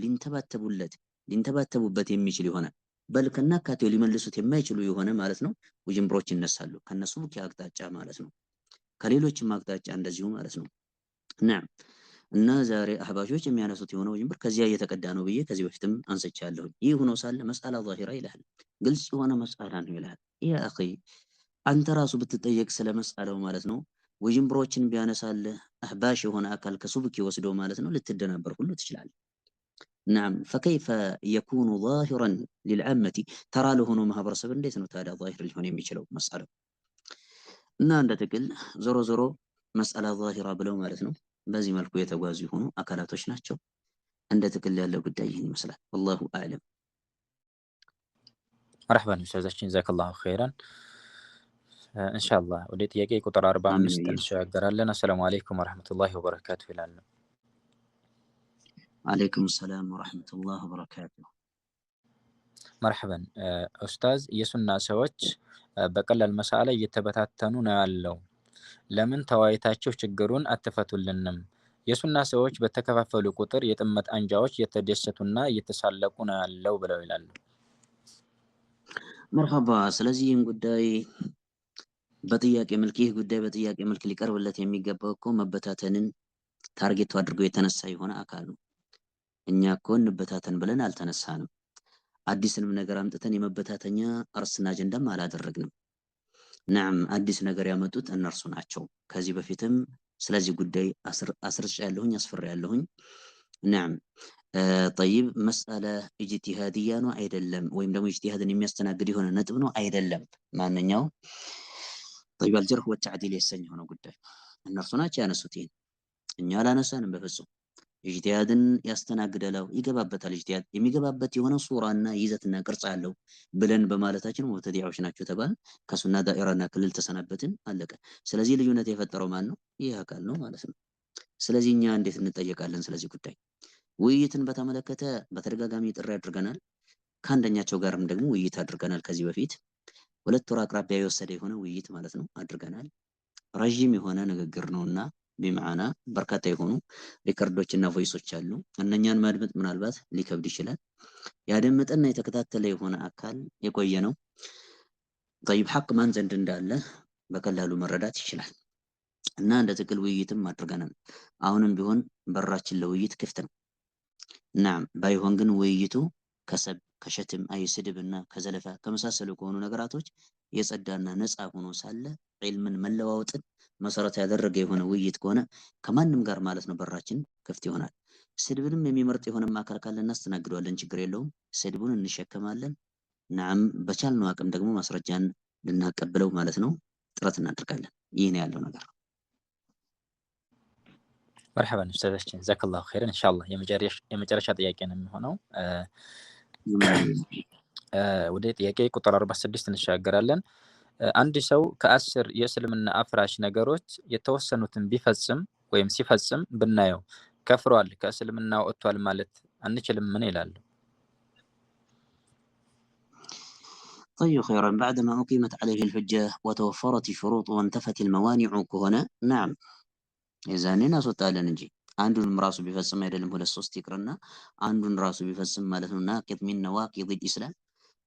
ሊንተባተቡበት የሚችል የሆነ በል ከናካቴው ሊመልሱት የማይችሉ የሆነ ማለት ነው ውዥንብሮች ይነሳሉ ከነሱ ቡክ አቅጣጫ ማለት ነው። ከሌሎችም አቅጣጫ እንደዚሁ ማለት ነው። ናም እና ዛሬ አህባሾች የሚያነሱት የሆነ ውዥንብር ከዚያ እየተቀዳ ነው ብዬ ከዚህ በፊትም አንስቻለሁ። ይህ ሆኖ ሳለ መስአላ ዛሂራ ይልሃል፣ ግልጽ የሆነ መስአላ ነው ይልሃል። ያ አኺ አንተ ራሱ ብትጠየቅ ስለ መስአላው ማለት ነው ውዥንብሮችን ቢያነሳልህ አህባሽ የሆነ አካል ከሱብኪ ወስዶ ማለት ነው ልትደናበር ሁሉ ትችላለህ። ናም ፈከይፈ የኩኑ ዛሂራን ሊልዓመቲ ተራ ለሆነው ማህበረሰብ እንዴት ነው ታዲያ ዛሂር ሊሆን የሚችለው መስአላው? እና እንደ ጥቅል ዞሮ ዞሮ መስአላ ዛሂራ ብለው ማለት ነው በዚህ መልኩ የተጓዙ የሆኑ አካላቶች ናቸው። እንደ ጥቅል ያለው ጉዳይ ይህን ይመስላል። ወላሁ አዕለም። መርሐባን ኡስታዛችን ጀዛከላሁ ኸይራን። ኢንሻአላህ ወደ ጥያቄ ቁጥር 45 እንሸጋገራለን። አሰላሙ አለይኩም ወረሕመቱላሂ ወበረካቱ ይላሉ። አለይኩም ሰላም ወረሕመቱላህ ወበረካቱ። መርሐበን ኡስታዝ፣ የሱና ሰዎች በቀላል መሳላ እየተበታተኑ ነው ያለው። ለምን ተወያይታችሁ ችግሩን አትፈቱልንም? የሱና ሰዎች በተከፋፈሉ ቁጥር የጥመት አንጃዎች እየተደሰቱና እየተሳለቁ ነው ያለው ብለው ይላሉ። መርሐባ። ስለዚህ ይህን ጉዳይ በጥያቄ መልክ ይህ ጉዳይ በጥያቄ መልክ ሊቀርብለት የሚገባው እኮ መበታተንን target ኡ አድርጎ የተነሳ የሆነ አካል ነው። እኛ እኮ እንበታተን ብለን አልተነሳንም። አዲስንም ነገር አምጥተን የመበታተኛ እርስና አጀንዳም አላደረግንም። نعم አዲስ ነገር ያመጡት እነርሱ ናቸው። ከዚህ በፊትም ስለዚህ ጉዳይ አስርጫ ያለሁኝ አስፍሬ ያለሁኝ። نعم طيب مسألة اجتهادية ነው አይደለም፣ ወይም ደግሞ ኢጅቲሃድን የሚያስተናግድ የሆነ ነጥብ ነው አይደለም። ማንኛው طيب الجرح والتعديل የሰኝ የሆነ ጉዳይ እነርሱ ናቸው ያነሱት። ይሄን እኛ አላነሳንም በፍጹም። ኢጅቲሃድን ያስተናግደለው ይገባበታል። ኢጅቲሃድ የሚገባበት የሆነ ሱራና ይዘትና ቅርጽ አለው ብለን በማለታችን ሙብተዲዓዎች ናቸው ተባል። ከሱና ዳኢራና ክልል ተሰናበትን፣ አለቀ። ስለዚህ ልዩነት የፈጠረው ማን ነው? ይህ አካል ነው ማለት ነው። ስለዚህ እኛ እንዴት እንጠየቃለን? ስለዚህ ጉዳይ ውይይትን በተመለከተ በተደጋጋሚ ጥሪ አድርገናል። ከአንደኛቸው ጋርም ደግሞ ውይይት አድርገናል። ከዚህ በፊት 2 ወር አቅራቢያ የወሰደ የሆነ ውይይት ማለት ነው አድርገናል። ረዥም የሆነ ንግግር ነውና ቢመዓና በርካታ የሆኑ record ኦች እና voice ኦች አሉ። እነኛን ማድመጥ ምናልባት ሊከብድ ይችላል። ያደመጠና የተከታተለ የሆነ አካል የቆየ ነው። طيب ሐቅ ማን ዘንድ እንዳለ በቀላሉ መረዳት ይችላል። እና እንደ ትግል ውይይትም አድርገናል። አሁንም ቢሆን በራችን ለውይይት ክፍት ነው። نعم ባይሆን ግን ውይይቱ ከሰብ ከሸትም አይ ስድብና ከዘለፋ ከመሳሰሉ ከሆኑ ነገራቶች የጸዳና ነፃ ሆኖ ሳለ ዒልምን መለዋወጥን መሰረት ያደረገ የሆነ ውይይት ከሆነ ከማንም ጋር ማለት ነው በራችን ክፍት ይሆናል። ስድብንም የሚመርጥ የሆነ አካል ካለ እናስተናግደዋለን፣ ችግር የለውም። ስድቡን እንሸከማለን። ናም በቻልነው አቅም ደግሞ ማስረጃን ልናቀብለው ማለት ነው ጥረት እናደርጋለን። ይህ ነው ያለው ነገር። መርሐባን ኡስታዛችን ጀዛከላሁ ኸይረን። ኢንሻአላህ የመጨረሻ ጥያቄ ነው የሚሆነው። ወደ ጥያቄ ቁጥር 46 እንሻገራለን። አንድ ሰው ከ10 የእስልምና አፍራሽ ነገሮች የተወሰኑትን ቢፈጽም ወይም ሲፈጽም ብናየው ከፍሯል፣ ከእስልምና ወጥቷል ማለት አንችልም? ምን ይላሉ? طيب خيرا بعدما أقيمت عليه الحجة وتوفرت الشروط وانتفت الموانع ከሆነ نعم የዛኔ እናስወጣለን እንጂ አንዱንም ራሱ ቢፈጽም አይደለም 2 3 ይቅርና አንዱን ራሱ ቢፈጽም ማለት ነው ناقض من نواقض الإسلام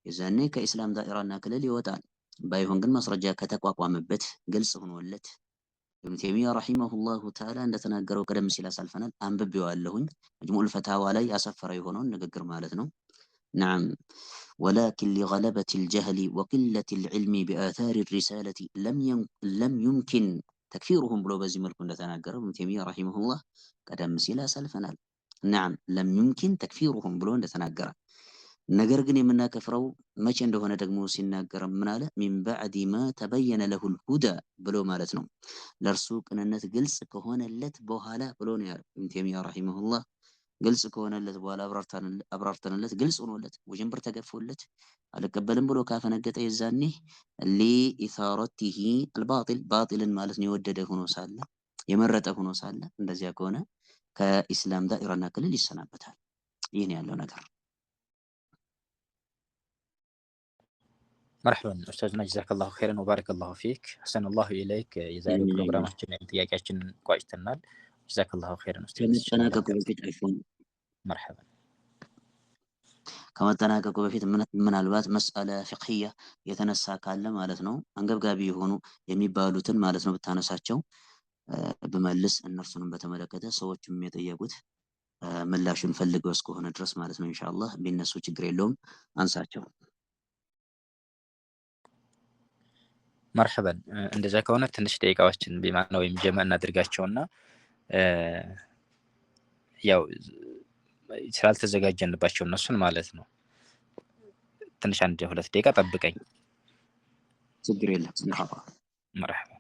የዛኔ ከኢስላም ዳኢራና ክልል ይወጣል። ባይሆን ግን ማስረጃ ከተቋቋመበት ግልጽ ሆኖለት ኢብኑ ተይሚያ رحمه الله تعالى እንደተናገረው ቀደም ሲል አሳልፈናል፣ አንብቤዋለሁኝ መጅሙዑል ፈታዋ ላይ ያሰፈረው የሆነውን ንግግር ማለት ነው። نعم ولكن لغلبة الجهل وقلة العلم بآثار الرسالة لم يمكن تكفيرهم ብሎ በዚህ መልኩ እንደተናገረው ኢብኑ ተይሚያ رحمه الله ቀደም ሲል አሳልፈናል። نعم لم يمكن تكفيرهم ብሎ እንደተናገረ ነገር ግን የምናከፍረው መቼ እንደሆነ ደግሞ ሲናገር ምን አለ? من بعد ما تبين له الهدى ብሎ ማለት ነው። ለእርሱ ቅንነት ግልጽ ከሆነለት በኋላ ብሎ ነው ያለው ኢብኑ ተይሚያ رحمه الله። ግልጽ ከሆነለት በኋላ አብራርተንለት ግልጽ ሆኖለት ውዥንብር ተገፎለት አልቀበልም ብሎ ካፈነገጠ የዛኔ لإثارته الباطل ባጢልን ማለት ነው የወደደ ሆኖ ሳለ የመረጠ ሆኖ ሳለ እንደዚያ ከሆነ ከኢስላም ዳኢራና ክልል ይሰናበታል። ይህን ያለው ነገር። مرحبا ኡስታዝና جزاك الله خيرا وبارك الله فيك أحسن الله إليك። የዛሬው ፕሮግራማችን ጥያቄያችንን ቋጭተናል። جزاك الله خيرا ኡስታዝ። ከመጠናቀቁ በፊት አይፎን مرحبا። ከመጠናቀቁ በፊት ምናልባት مسألة فقهية የተነሳ ካለ ማለት ነው አንገብጋቢ የሆኑ የሚባሉትን ማለት ነው ብታነሳቸው ብመልስ እነርሱንም በተመለከተ ሰዎችም የጠየቁት ምላሹን ፈልገው እስከሆነ ድረስ ማለት ነው ኢንሻአላህ ቢነሱ ችግር የለውም፣ አንሳቸው። መርሐበን። እንደዛ ከሆነ ትንሽ ደቂቃዎችን ቢማና ወይም ጀመ እናድርጋቸውና ያው ስላልተዘጋጀንባቸው እነሱን ማለት ነው። ትንሽ አንድ ሁለት ደቂቃ ጠብቀኝ። ችግር የለም። መርሐባ። መርሐባ።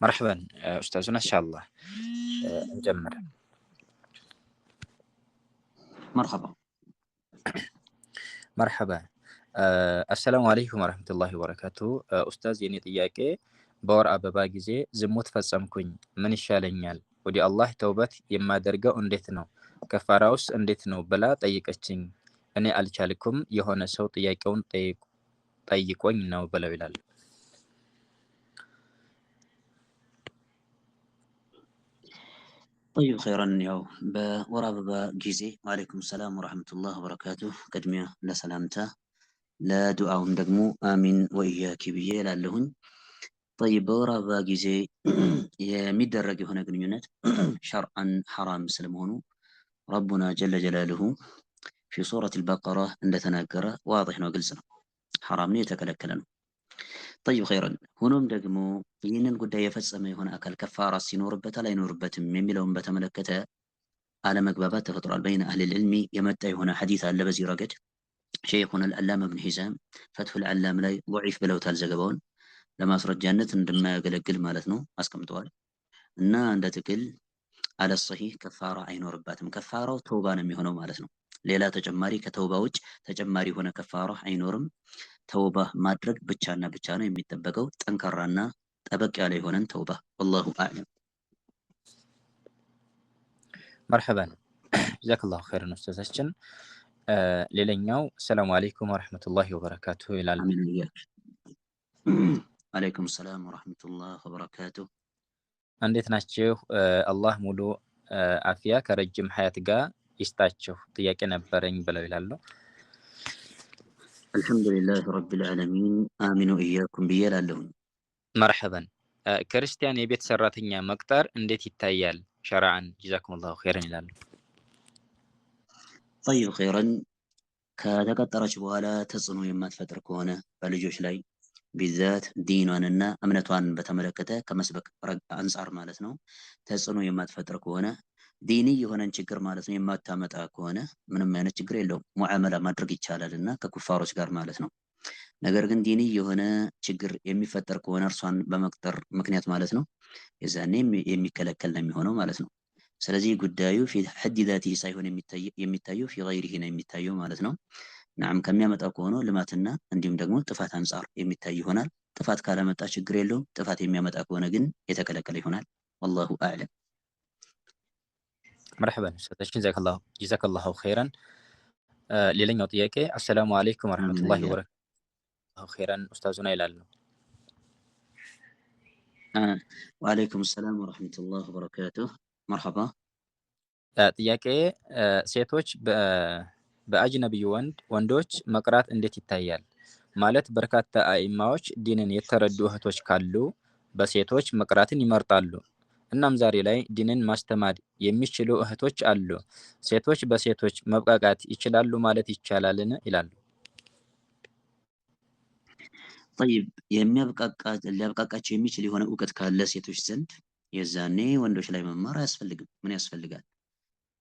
መርሐበን ኡስታዙና ኢንሻአላህ እንጀምር። መርሐባ። መርሐባ። አሰላሙ አለይኩም ወረህመቱላሂ ወበረካቱ። ኡስታዝ፣ የኔ ጥያቄ በወር አበባ ጊዜ ዝሙት ፈጸምኩኝ፣ ምን ይሻለኛል? ወደ አላህ ተውበት የማደርገው እንዴት ነው? ከፋራውስ እንዴት ነው ብላ ጠይቀችኝ። እኔ አልቻልኩም፣ የሆነ ሰው ጥያቄውን ጠይቆኝ ነው ብለው ይላል። ጠይብ ኸይረን። ያው በወር አበባ ጊዜ ወአለይኩም ሰላም ወረሕመቱላህ ወበረካቱሁ። ቅድሚያ ለሰላምታ ለዱዓውም ደግሞ አሚን ወኢያኪ ብዬ እላለሁኝ። ጠይብ፣ በወር አበባ ጊዜ የሚደረግ የሆነ ግንኙነት ሸርዐን ሐራም ስለመሆኑ ረቡና ጀለ ጀላልሁ ፊ ሱረት አልበቀራ እንደተናገረ ዋዲሕ ነው፣ ግልጽ ነው። ሐራም ነው፣ የተከለከለ ነው። ጠይብ ኸይረን። ሆኖም ደግሞ ይህንን ጉዳይ የፈጸመ የሆነ አካል ከፋራ ሲኖርበታል አይኖርበትም የሚለውን በተመለከተ አለመግባባት ተፈጥሯል። በይነ አህሊል ዒልሚ የመጣ የሆነ ሐዲት አለ በዚህ ረገድ። ሸይኹን አልዓላማ ብን ሂዛም ፈትሁል ዓላም ላይ ضዒፍ ብለውታል። ዘገባውን ለማስረጃነት እንደማያገለግል ማለት ነው አስቀምጠዋል። እና እንደ ትክል አለ ሰሂህ ከፋራ አይኖርባትም። ከፋራው ተውባ ነው የሚሆነው ማለት ነው። ሌላ ተጨማሪ ከተውባ ውጭ ተጨማሪ የሆነ ከፋራ አይኖርም። ተውባ ማድረግ ብቻና ብቻ ነው የሚጠበቀው፣ ጠንካራና ጠበቅ ያለ የሆነን ተውባ። ወላሁ አዕለም። መርሐበን ጀዛከላሁ ኸይረን ኡስታዛችን። ሌላኛው ሰላሙ አለይኩም ወረሕመቱላሂ ወበረካቱሁ ይላል። አሚን ወኢያክ። አለይኩም ሰላም ወረሕመቱላህ ወበረካቱሁ። እንዴት ናችሁ? አላህ ሙሉ አፊያ ከረጅም ሀያት ጋር ይስጣችሁ። ጥያቄ ነበረኝ ብለው ይላሉ። አልሐምዱሊላህ ረቢል ዓለሚን አሚን ወኢያኩም ብዬ እላለሁኝ። መርሐበን። ክርስቲያን የቤት ሰራተኛ መቅጠር እንዴት ይታያል ሸርዓን? ጀዛኩሙላሁ ኸይረን ይላሉ። ጠይብ ኸይረን። ከተቀጠረች በኋላ ተጽዕኖ የማትፈጥር ከሆነ በልጆች ላይ ቢዛት ዲኗንና እምነቷን በተመለከተ ከመስበክ አንጻር ማለት ነው ተጽዕኖ የማትፈጥር ከሆነ፣ ዲኒ የሆነን ችግር ማለት ነው የማታመጣ ከሆነ ምንም አይነት ችግር የለውም። ሙዓመላ ማድረግ ይቻላል እና ከኩፋሮች ጋር ማለት ነው። ነገር ግን ዲኒ የሆነ ችግር የሚፈጠር ከሆነ እርሷን በመቅጠር ምክንያት ማለት ነው የዛኔ የሚከለከል ነው የሚሆነው ማለት ነው። ስለዚህ ጉዳዩ في حد ذاته ሳይሆን የሚታየው في غيره ነው የሚታየው ማለት ነው። نعم ከሚያመጣው ከሆነ ልማትና እንዲሁም ደግሞ ጥፋት አንጻር የሚታይ ይሆናል። ጥፋት ካለመጣ ችግር የለውም። ጥፋት የሚያመጣ ከሆነ ግን የተከለከለ ይሆናል። والله أعلم። مرحبا ኡስታዛችን جزاك الله خيرا። ሌላኛው ጥያቄ السلام عليكم ورحمة الله وبركاته خيرا ኡስታዙና ይላሉ። وعليكم السلام ورحمة الله وبركاته። مرحبا። ጥያቄ ሴቶች በአጅነቢይ ወንዶች መቅራት እንዴት ይታያል? ማለት በርካታ አኢማዎች ዲንን የተረዱ እህቶች ካሉ በሴቶች መቅራትን ይመርጣሉ። እናም ዛሬ ላይ ዲንን ማስተማር የሚችሉ እህቶች አሉ። ሴቶች በሴቶች መብቃቃት ይችላሉ ማለት ይቻላልን? ይላሉ። طيب ሊያብቃቃቸው የሚችል የሆነ እውቀት ካለ ሴቶች ዘንድ የዛኔ ወንዶች ላይ መማር አያስፈልግም። ምን ያስፈልጋል?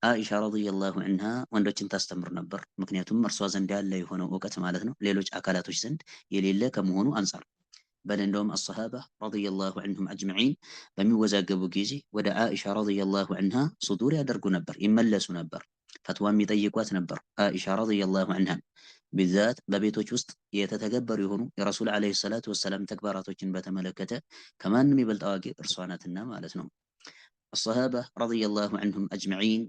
አኢሻ رضي الله عنها ወንዶችን ታስተምር ነበር። ምክንያቱም እርሷ ዘንድ ያለ የሆነው እውቀት ማለት ነው ሌሎች አካላቶች ዘንድ የሌለ ከመሆኑ አንጻር። በል እንደውም الصحابة رضي الله عنهم أجمعين በሚወዛገቡ ጊዜ ወደ አኢሻ رضي الله عنها صدور ያደርጉ ነበር፣ ይመለሱ ነበር፣ ፈትዋም ይጠይቋት ነበር። አኢሻ رضي الله عنها بالذات በቤቶች ውስጥ የተተገበሩ የሆኑ የረሱል عليه الصلاة والسلام ተግባራቶችን በተመለከተ ከማንም ይበልጥ አዋቂ እርሷ ናትና ማለት ነው። الصحابة رضي الله عنهم أجمعين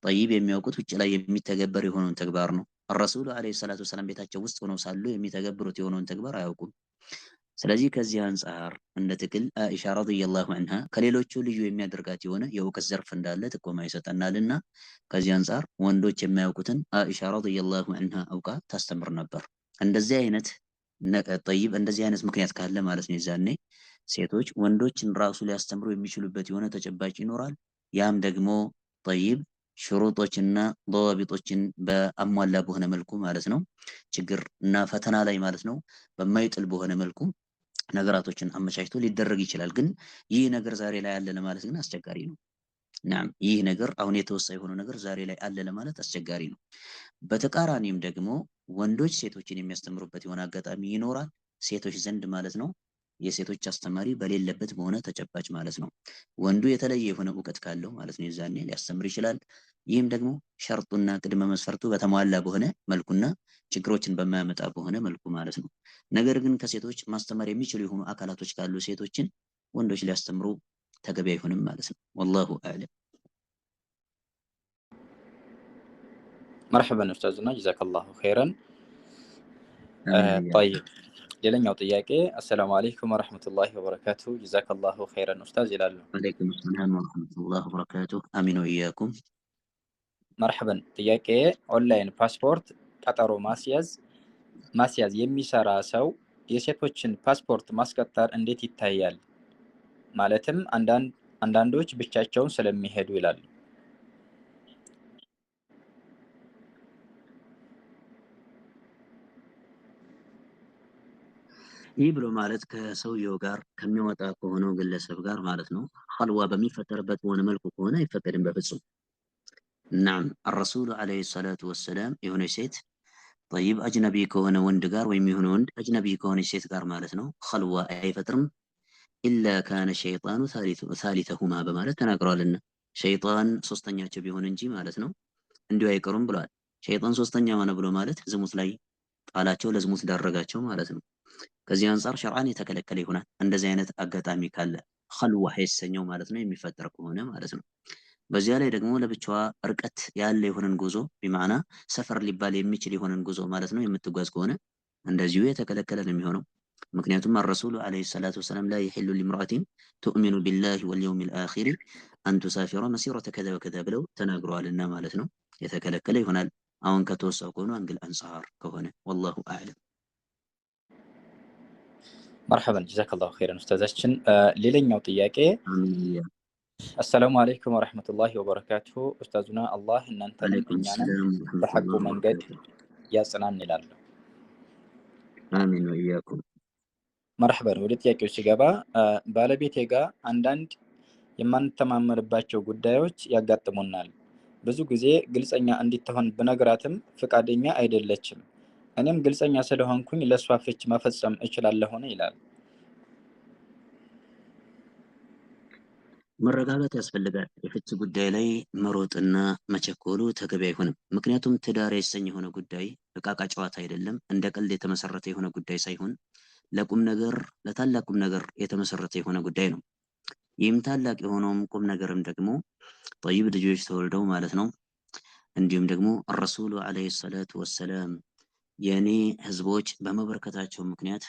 طيب የሚያውቁት ውጭ ላይ የሚተገበር የሆነውን ተግባር ነው። ረሱሉ عليه الصلاة والسلام ቤታቸው ውስጥ ሆነው ሳሉ የሚተገብሩት የሆነውን ተግባር አያውቁም። ስለዚህ ከዚህ አንጻር እንደ ትክል አኢሻ رضي الله عنها ከሌሎቹ ልዩ የሚያደርጋት የሆነ የእውቀት ዘርፍ እንዳለ ጥቆማ ይሰጠናልና ከዚህ አንጻር ወንዶች የማያውቁትን አኢሻ رضي الله عنها አውቃ ታስተምር ነበር። እንደዚህ አይነት طيب እንደዚህ አይነት ምክንያት ካለ ማለት ነው የዛኔ ሴቶች ወንዶችን ራሱ ሊያስተምሩ የሚችሉበት የሆነ ተጨባጭ ይኖራል። ያም ደግሞ طيب ሽሩጦችና ደዋቢጦችን በአሟላ በሆነ መልኩ ማለት ነው ችግር እና ፈተና ላይ ማለት ነው በማይጥል በሆነ መልኩ ነገራቶችን አመቻችቶ ሊደረግ ይችላል። ግን ይህ ነገር ዛሬ ላይ አለ ለማለት ግን አስቸጋሪ ነው። ናም ይህ ነገር አሁን የተወሳ የሆነው ነገር ዛሬ ላይ አለ ለማለት አስቸጋሪ ነው። በተቃራኒም ደግሞ ወንዶች ሴቶችን የሚያስተምሩበት የሆነ አጋጣሚ ይኖራል። ሴቶች ዘንድ ማለት ነው የሴቶች አስተማሪ በሌለበት በሆነ ተጨባጭ ማለት ነው። ወንዱ የተለየ የሆነ እውቀት ካለው ማለት ነው የዛኔ ሊያስተምር ይችላል። ይህም ደግሞ ሸርጡና ቅድመ መስፈርቱ በተሟላ በሆነ መልኩና ችግሮችን በማያመጣ በሆነ መልኩ ማለት ነው። ነገር ግን ከሴቶች ማስተማር የሚችሉ የሆኑ አካላቶች ካሉ ሴቶችን ወንዶች ሊያስተምሩ ተገቢ አይሆንም ማለት ነው። ወላሁ አዕለም። መርሐበን ኡስታዝና ጀዛከላሁ ኸይረን። ጠይብ ሌላኛው ጥያቄ አሰላሙ አለይኩም ወረሕመቱላሂ ወበረካቱ ጀዛከላሁ ኸይረን ኡስታዝ ይላሉ። ወአለይኩም ሰላም ወረሕመቱላሂ ወበረካቱ። አሚን ወኢያኩም። مرحبا። ጥያቄ ኦንላይን ፓስፖርት ቀጠሮ ማስያዝ የሚሰራ ሰው የሴቶችን ፓስፖርት ማስቀጠር እንዴት ይታያል? ማለትም አንዳንዶች ብቻቸውን ስለሚሄዱ ይላሉ። ይህ ብሎ ማለት ከሰውየው ጋር ከሚወጣ ከሆነው ግለሰብ ጋር ማለት ነው ኸልዋ በሚፈጠርበት በሆነ መልኩ ከሆነ አይፈቀድም በፍጹም። ናም አረሱሉ ዓለይሂ ሰላቱ ወሰላም የሆነች ሴት ጠይብ አጅነቢ ከሆነ ወንድ ጋር ወይም የሆነ ወንድ አጅነቢ ከሆነች ሴት ጋር ማለት ነው ኸልዋ አይፈጥርም ኢላ ካነ ሸይጣኑ ሳሊተሁማ በማለት ተናግረዋልና ሸይጣን ሶስተኛቸው ቢሆን እንጂ ማለት ነው እንዲሁ አይቀሩም ብለዋል። ሸይጣን ሶስተኛ ሆነ ብሎ ማለት ዝሙት ላይ ጣላቸው፣ ለዝሙት ዳረጋቸው ማለት ነው። ከዚህ አንጻር ሸርዓን የተከለከለ ይሆናል። እንደዚህ አይነት አጋጣሚ ካለ ኸልዋ የተሰኘው ማለት ነው የሚፈጠር ከሆነ ማለት ነው። በዚያ ላይ ደግሞ ለብቻዋ ርቀት ያለ የሆነን ጉዞ ቢማዕና ሰፈር ሊባል የሚችል የሆነን ጉዞ ማለት ነው የምትጓዝ ከሆነ እንደዚሁ የተከለከለ ነው የሚሆነው። ምክንያቱም الرسول عليه الصلاة والسلام لا يحل لامرأة تؤمن بالله واليوم الآخر أن تسافر مسيرة كذا وكذا ብለው ተናግረዋልና ማለት ነው የተከለከለ ይሆናል። አሁን ከተወሳው ከሆነ angle አንጻር ከሆነ والله أعلم። مرحبا جزاك الله خيرا ኡስታዛችን። ሌላኛው ጥያቄ السلام عليكم ورحمة الله وبركاته። ኡስታዙና አላህ እናንተንም እኛንም በሐቁ መንገድ ያጽናን ይላሉ። آمين وإياكم። مرحبا። ወደ ጥያቄው ሲገባ ባለቤቴ ጋር አንዳንድ የማንተማመንባቸው ጉዳዮች ያጋጥሙናል። ብዙ ጊዜ ግልጸኛ እንድትሆን ብነግራትም ፈቃደኛ አይደለችም። እኔም ግልጸኛ ስለሆንኩኝ ለእሷ ፍች መፈጸም እችላለሁን ይላል። መረጋጋት ያስፈልጋል። የፍች ጉዳይ ላይ መሮጥና መቸኮሉ ተገቢ አይሆንም። ምክንያቱም ትዳር የተሰኘ የሆነ ጉዳይ እቃቃ ጨዋታ አይደለም። እንደ ቀልድ የተመሰረተ የሆነ ጉዳይ ሳይሆን ለቁም ነገር፣ ለታላቅ ቁም ነገር የተመሰረተ የሆነ ጉዳይ ነው። ይህም ታላቅ የሆነውም ቁም ነገርም ደግሞ ጠይብ ልጆች ተወልደው ማለት ነው። እንዲሁም ደግሞ ረሱሉ ዓለይሂ ሰላቱ ወሰላም የእኔ ህዝቦች በመበረከታቸው ምክንያት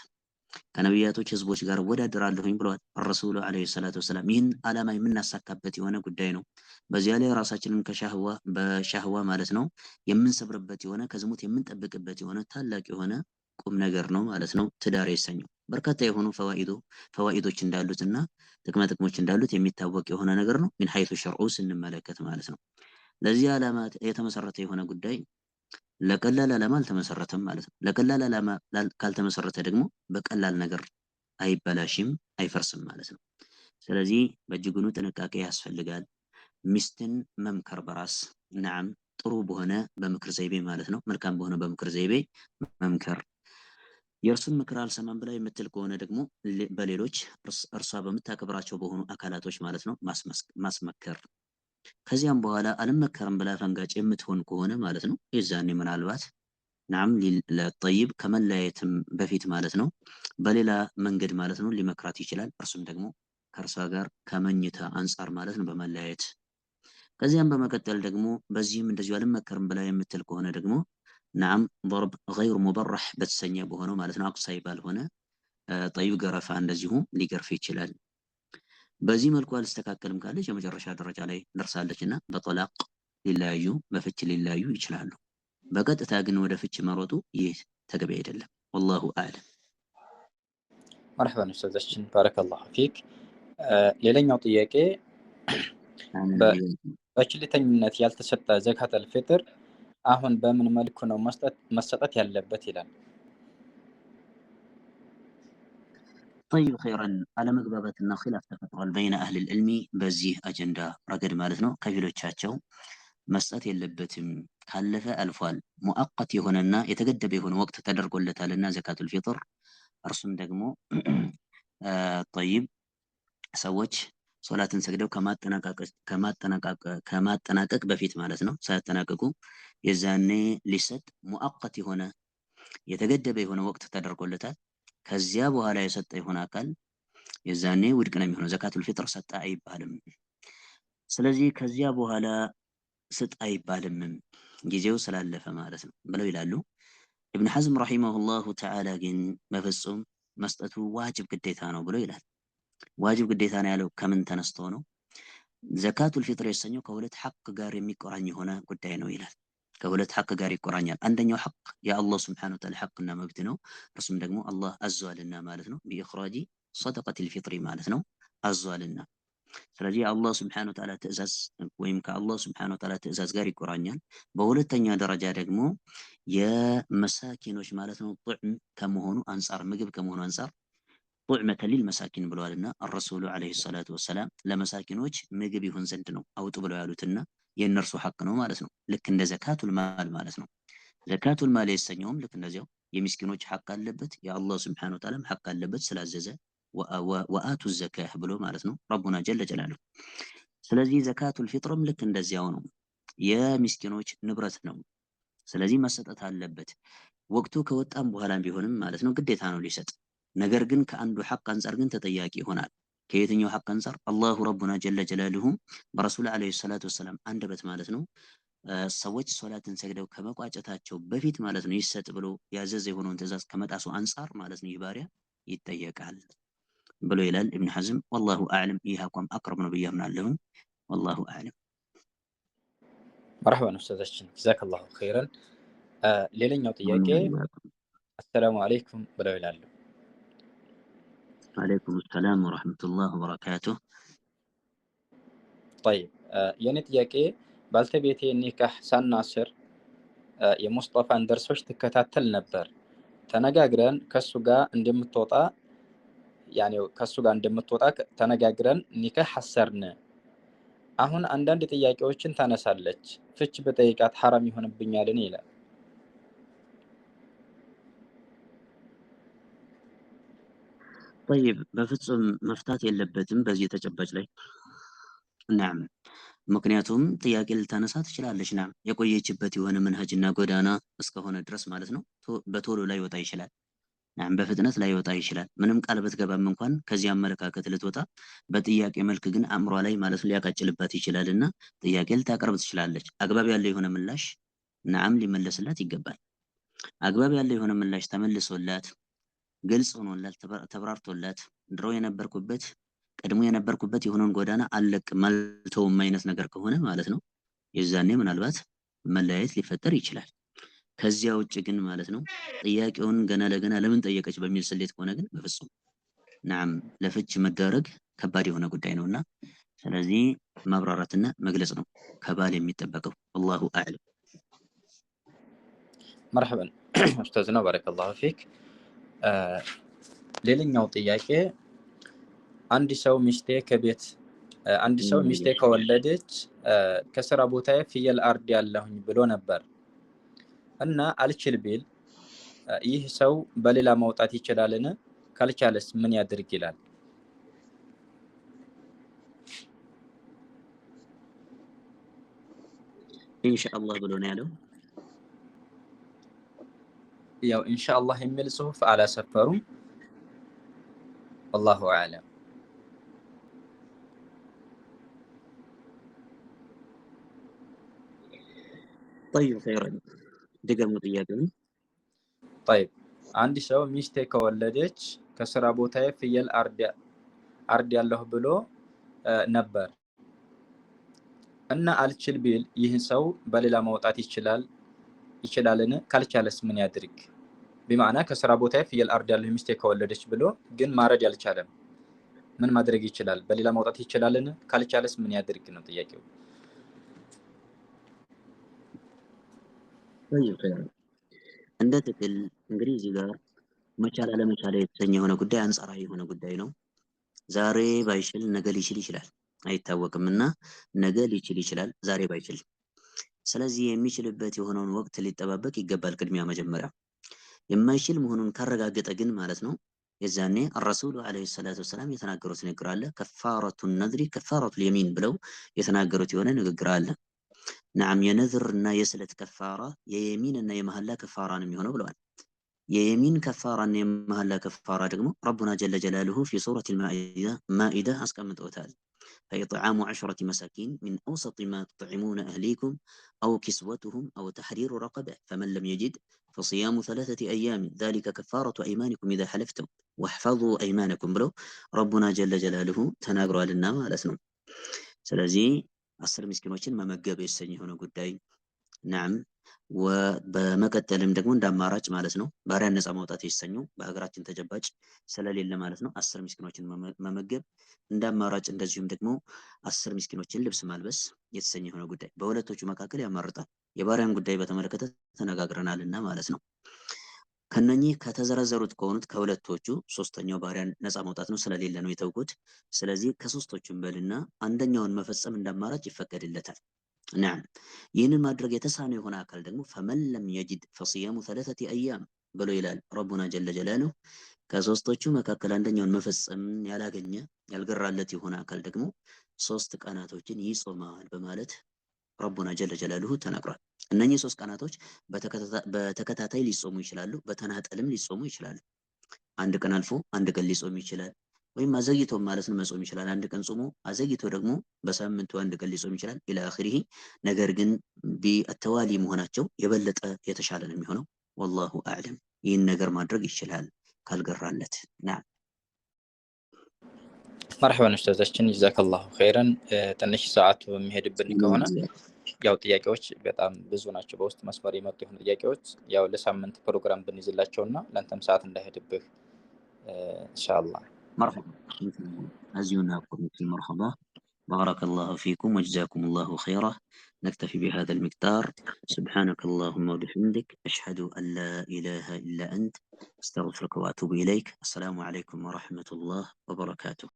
ከነቢያቶች ህዝቦች ጋር እወዳደራለሁኝ ብለዋል ረሱሉ ዓለይሂ ሰላቱ ወሰላም። ይህን ዓላማ የምናሳካበት የሆነ ጉዳይ ነው። በዚያ ላይ ራሳችንን ከሻህዋ በሻህዋ ማለት ነው የምንሰብርበት የሆነ፣ ከዝሙት የምንጠብቅበት የሆነ ታላቅ የሆነ ቁም ነገር ነው ማለት ነው። ትዳር የተሰኘው በርካታ የሆኑ ፈዋኢዶች እንዳሉትና ጥቅማ ጥቅሞች እንዳሉት የሚታወቅ የሆነ ነገር ነው። ሚን ሐይቱ ሸርዑ ስንመለከት ማለት ነው። ለዚህ ዓላማ የተመሰረተ የሆነ ጉዳይ ለቀላል ዓላማ አልተመሰረተም ማለት ነው። ለቀላል ዓላማ ካልተመሰረተ ደግሞ በቀላል ነገር አይበላሽም፣ አይፈርስም ማለት ነው። ስለዚህ በእጅጉኑ ጥንቃቄ ያስፈልጋል። ሚስትን መምከር በራስ ነዓም፣ ጥሩ በሆነ በምክር ዘይቤ ማለት ነው። መልካም በሆነ በምክር ዘይቤ መምከር። የእርሱን ምክር አልሰማም ብላ የምትል ከሆነ ደግሞ በሌሎች እርሷ በምታከብራቸው በሆኑ አካላቶች ማለት ነው ማስመከር። ከዚያም በኋላ አልመከርም ብላ ፈንጋጭ የምትሆን ከሆነ ማለት ነው የዛኔ ምናልባት ናም ለጠይብ ከመለያየትም በፊት ማለት ነው በሌላ መንገድ ማለት ነው ሊመክራት ይችላል። እርሱም ደግሞ ከእርሷ ጋር ከመኝታ አንጻር ማለት ነው በመለያየት። ከዚያም በመቀጠል ደግሞ በዚህም እንደዚሁ አልመከርም ብላ የምትል ከሆነ ደግሞ ናም ضرب غير مبرح በተሰኘ በሆነው ማለት ነው አቁሳይ ባልሆነ ጠይብ ገረፋ እንደዚሁ ሊገርፍ ይችላል። በዚህ መልኩ አልስተካከልም ካለች የመጨረሻ ደረጃ ላይ ደርሳለች እና በጠላቅ ሊለያዩ፣ በፍች ሊለያዩ ይችላሉ። በቀጥታ ግን ወደ ፍች መሮጡ ይህ ተገቢ አይደለም። ወላሁ አዕለም። መርሐባን ኡስታዛችን፣ ባረከላሁ ፊክ። ሌላኛው ጥያቄ በችልተኝነት ያልተሰጠ ዘካተል ፊጥር አሁን በምን መልኩ ነው መሰጠት ያለበት ይላል። ጠይብ ኸይረን፣ አለመግባባትና ኺላፍ ተፈጥሯል በይነ አህሊል ዕልሚ በዚህ አጀንዳ ረገድ ማለት ነው። ከፊሎቻቸው መስጠት የለበትም፣ ካለፈ አልፏል፣ ሙአቀት የሆነና የተገደበ የሆነ ወቅት ተደርጎለታልና ዘካቱል ፊጥር፣ እርሱም ደግሞ ጠይብ ሰዎች ሶላትን ሰግደው ከማጠናቀቅ በፊት ማለት ነው ሳያጠናቅቁ የዛኔ ሊሰጥ ሙአቀት የሆነ የተገደበ የሆነ ወቅት ተደርጎለታል። ከዚያ በኋላ የሰጠ የሆነ አካል የዛኔ ውድቅ ነው የሚሆነው። ዘካቱል ፊጥር ሰጠ አይባልም። ስለዚህ ከዚያ በኋላ ስጥ አይባልም ጊዜው ስላለፈ ማለት ነው ብለው ይላሉ። ኢብን ሐዝም ረሂመሁላሁ ተዓላ ግን በፍጹም መስጠቱ ዋጅብ ግዴታ ነው ብሎ ይላል። ዋጅብ ግዴታ ነው ያለው ከምን ተነስቶ ነው? ዘካቱል ፊጥር የተሰኘው ከሁለት ሐቅ ጋር የሚቆራኝ የሆነ ጉዳይ ነው ይላል። ከሁለት ሐቅ ጋር ይቆራኛል። አንደኛው ሐቅ የአላህ ስብሐነሁ ወተዓላ ሐቅና መብት ነው። እርሱም ደግሞ አላህ አዟልና ማለት ነው። ቢኢኽራጂ ሰደቀቲል ፊጥሪ ማለት ነው አዟልና። ስለዚህ የአላህ ስብሐነሁ ወተዓላ ትእዛዝ ወይም ከአላህ ስብሐነሁ ወተዓላ ትእዛዝ ጋር ይቆራኛል። በሁለተኛ ደረጃ ደግሞ የመሳኪኖች ማለት ነው ጡዕም ከመሆኑ አንጻር፣ ምግብ ከመሆኑ አንጻር ጡዕመተ ሊል መሳኪን ብለዋልና አረሱሉ ዓለይሂ ሰላቱ ወሰላም ለመሳኪኖች ምግብ ይሆን ዘንድ ነው አውጡ ብለው ያሉትና የእነርሱ ሐቅ ነው ማለት ነው። ልክ እንደ ዘካቱል ማል ማለት ነው። ዘካቱል ማል የተሰኘውም ልክ እንደዚያው የሚስኪኖች ሐቅ አለበት፣ የአላህ ስብሐነሁ ወተዓላም ሐቅ አለበት ስላዘዘ ወአቱ ዘካህ ብሎ ማለት ነው ረቡና ጀለ ጀላሉ። ስለዚህ ዘካቱል ፊጥርም ልክ እንደዚያው ነው፣ የሚስኪኖች ንብረት ነው። ስለዚህ መሰጠት አለበት። ወቅቱ ከወጣም በኋላም ቢሆንም ማለት ነው ግዴታ ነው ሊሰጥ። ነገር ግን ከአንዱ ሐቅ አንጻር ግን ተጠያቂ ይሆናል። ከየትኛው ሐቅ አንጻር? አላሁ ረቡና ጀለ ጀላሉሁ በረሱል ዓለይሂ ሰላቱ ወሰላም አንደበት ማለት ነው ሰዎች ሶላትን ሰግደው ከመቋጨታቸው በፊት ማለት ነው ይሰጥ ብሎ ያዘዘ የሆነውን ትእዛዝ ከመጣሱ አንጻር ማለት ነው ይህ ባሪያ ይጠየቃል ብሎ ይላል ኢብን ሐዝም። ወላሁ አዕለም። ይህ አቋም አቅረብ ነው ብዬ አምናለሁኝ። ወላሁ አዕለም። መርሐባን ኡስታዛችን፣ ጀዛከላሁ ኸይረን። ሌላኛው ጥያቄ አሰላሙ አለይኩም ብለው ይላሉ። ወአለይኩም ሰላም ወረሕመቱላህ ወበረካቱህ። ጠይብ፣ የእኔ ጥያቄ ባልተቤቴ ኒካህ ሳናስር የሙስጠፋን ደርሶች ትከታተል ነበር። ተነጋግረን ከሱ ጋር እንደምትወጣ ያኔ ከሱ ጋር እንደምትወጣ ተነጋግረን ኒካህ አሰርን። አሁን አንዳንድ ጥያቄዎችን ታነሳለች። ፍች በጠይቃት ሐራም ይሆንብኛልን ይላል። ጠይብ፣ በፍጹም መፍታት የለበትም በዚህ ተጨባጭ ላይ። ናም፣ ምክንያቱም ጥያቄ ልታነሳ ትችላለች። ናም፣ የቆየችበት የሆነ መንሀጅና ጎዳና እስከሆነ ድረስ ማለት ነው በቶሎ ላይ ወጣ ይችላል። ናም፣ በፍጥነት ላይ ወጣ ይችላል። ምንም ቃል ብትገባም እንኳን ከዚህ አመለካከት ልትወጣ በጥያቄ መልክ ግን አእምሯ ላይ ማለት ነው ሊያቃጭልባት ይችላል እና ጥያቄ ልታቀርብ ትችላለች። አግባብ ያለው የሆነ ምላሽ ናም ሊመለስላት ይገባል። አግባብ ያለው የሆነ ምላሽ ተመልሶላት ግልጽ ሆኖላት ተብራርቶላት ድሮ የነበርኩበት ቀድሞ የነበርኩበት የሆነውን ጎዳና አልለቅም አልተውም አይነት ነገር ከሆነ ማለት ነው የዛኔ ምናልባት መለያየት ሊፈጠር ይችላል። ከዚያ ውጭ ግን ማለት ነው ጥያቄውን ገና ለገና ለምን ጠየቀች በሚል ስሌት ከሆነ ግን በፍጹም ናም ለፍች መዳረግ ከባድ የሆነ ጉዳይ ነውና ስለዚህ ማብራራትና መግለጽ ነው ከባል የሚጠበቀው። والله أعلم። مرحبا أستاذنا بارك الله فيك። ሌላኛው ጥያቄ አንድ ሰው ሚስቴ ከቤት አንድ ሰው ሚስቴ ከወለደች ከስራ ቦታዬ ፍየል አርድ ያለሁኝ ብሎ ነበር እና አልችል ቢል ይህ ሰው በሌላ መውጣት ይችላልን? ካልቻለስ ምን ያድርግ ይላል። ኢንሻአላህ ብሎ ነው ያለው። ያው ኢንሻአላህ የሚል ጽሁፍ አላሰፈሩም። والله أعلم። طيب خيرا፣ ድገሙ ጥያቄውን። طيب፣ አንድ ሰው ሚስቴ ከወለደች ከስራ ቦታዬ ፍየል አርድ ያለሁ ብሎ ነበር እና አልችል ቢል ይህ ሰው በሌላ መውጣት ይችላልን? ካልቻለስ ምን ያድርግ? بمعنى ከስራ ቦታዬ ፍየል አርድ ያለሁ ሚስቴ ከወለደች ብሎ ግን ማረድ ያልቻለም ምን ማድረግ ይችላል? በሌላ መውጣት ይችላልን? ካልቻለስ ምን ያድርግ ነው ጥያቄው። طيب خيرا፣ እንደ ጥቅል እንግዲህ እዚህ ጋር መቻል አለመቻል የተሰኘ የሆነ ጉዳይ አንጻራዊ የሆነ ጉዳይ ነው። ዛሬ ባይችል ነገ ሊችል ይችላል፣ አይታወቅም እና ነገ ሊችል ይችላል፣ ዛሬ ባይችል። ስለዚህ የሚችልበት የሆነውን ወቅት ሊጠባበቅ ይገባል። ቅድሚያ መጀመሪያ የማይችል መሆኑን ካረጋገጠ ግን ማለት ነው የዛኔ الرسول عليه الصلاة والسلام የተናገሩት ንግግር አለ። كفارة النذر كفارة اليمين ብለው የተናገሩት የሆነ ንግግር አለ። نعم፣ የነዝር እና የስለት ከፋራ የየሚን እና የመሐላ ከፋራ ነው የሚሆነው ብለዋል። የየሚን ከፋራ እና የመሐላ ከፋራ ደግሞ ربنا جل جلاله في سورة المائدة አስቀምጠውታል። فإطعام 10 مساكين من أوسط ما تطعمون أهليكم أو كسوتهم أو تحرير رقبة فمن لم يجد فصيام 3 أيام ذلك كفارة أيمانكم إذا حلفتم واحفظوا أيمانكم ብለው ربنا جل جلاله ተናግሯልና ማለት ነው። ስለዚህ 10 ምስኪኖችን መመገብ የተሰኘ የሆነ ጉዳይ نعم፣ በመቀጠልም ደግሞ እንደ አማራጭ ማለት ነው ባሪያን ነፃ ማውጣት የተሰኘው በሀገራችን ተጨባጭ ስለሌለ ማለት ነው 10 ምስኪኖችን መመገብ እንደ አማራጭ፣ እንደዚሁም ደግሞ 10 ምስኪኖችን ልብስ ማልበስ የተሰኘ የሆነ ጉዳይ በሁለቶቹ መካከል ያማርጣል። የባሪያን ጉዳይ በተመለከተ ተነጋግረናልና ማለት ነው። ከነኚህ ከተዘረዘሩት ከሆኑት ከሁለቶቹ ሶስተኛው ባሪያን ነፃ ማውጣት ነው ስለሌለ ነው የተውኩት። ስለዚህ ከሶስቶቹም በልና አንደኛውን መፈጸም እንዳማራጭ ይፈቀድለታል። ናም፣ ይህንን ማድረግ የተሳነው የሆነ አካል ደግሞ ፈመን ለም የጅድ ፈሲያሙ 3 አያም ብሎ ይላል ረቡና ጀለ ጀላሉሁ። ከሶስቶቹ መካከል አንደኛውን መፈጸም ያላገኘ ያልገራለት የሆነ አካል ደግሞ 3 ቀናቶችን ይጾማል በማለት ረቡና ጀለ ጀላሉሁ ተናግሯል። እነኚህ 3 ቀናቶች በተከታታይ ሊጾሙ ይችላሉ፣ በተናጠልም ሊጾሙ ይችላሉ። አንድ ቀን አልፎ አንድ ቀን ሊጾም ይችላል፣ ወይም አዘግይቶ ማለት ነው መጾም ይችላል። አንድ ቀን ጾሞ አዘግይቶ ደግሞ በሳምንቱ አንድ ቀን ሊጾም ይችላል إلى آخره። ነገር ግን بالتوالي መሆናቸው የበለጠ የተሻለ ነው የሚሆነው። والله أعلم። ይህን ነገር ማድረግ ይችላል ካልገራለት። نعم። مرحبا ኡስታዛችን جزاك الله خيرا። ትንሽ ሰዓቱ የሚሄድብን ከሆነ ያው ጥያቄዎች በጣም ብዙ ናቸው። በውስጥ መስመር የመጡ የሆኑ ጥያቄዎች ያው ለሳምንት ፕሮግራም ብንይዝላቸውና ለአንተም ሰዓት እንዳይሄድብህ ኢንሻአላህ። مرحبا እዚሁ እናቁም። مرحبا بارك الله فيكم وجزاكم الله خيرا። نكتفي بهذا المقدار. سبحانك اللهم وبحمدك أشهد أن لا إله إلا أنت أستغفرك وأتوب إليك. السلام عليكم ورحمة الله وبركاته.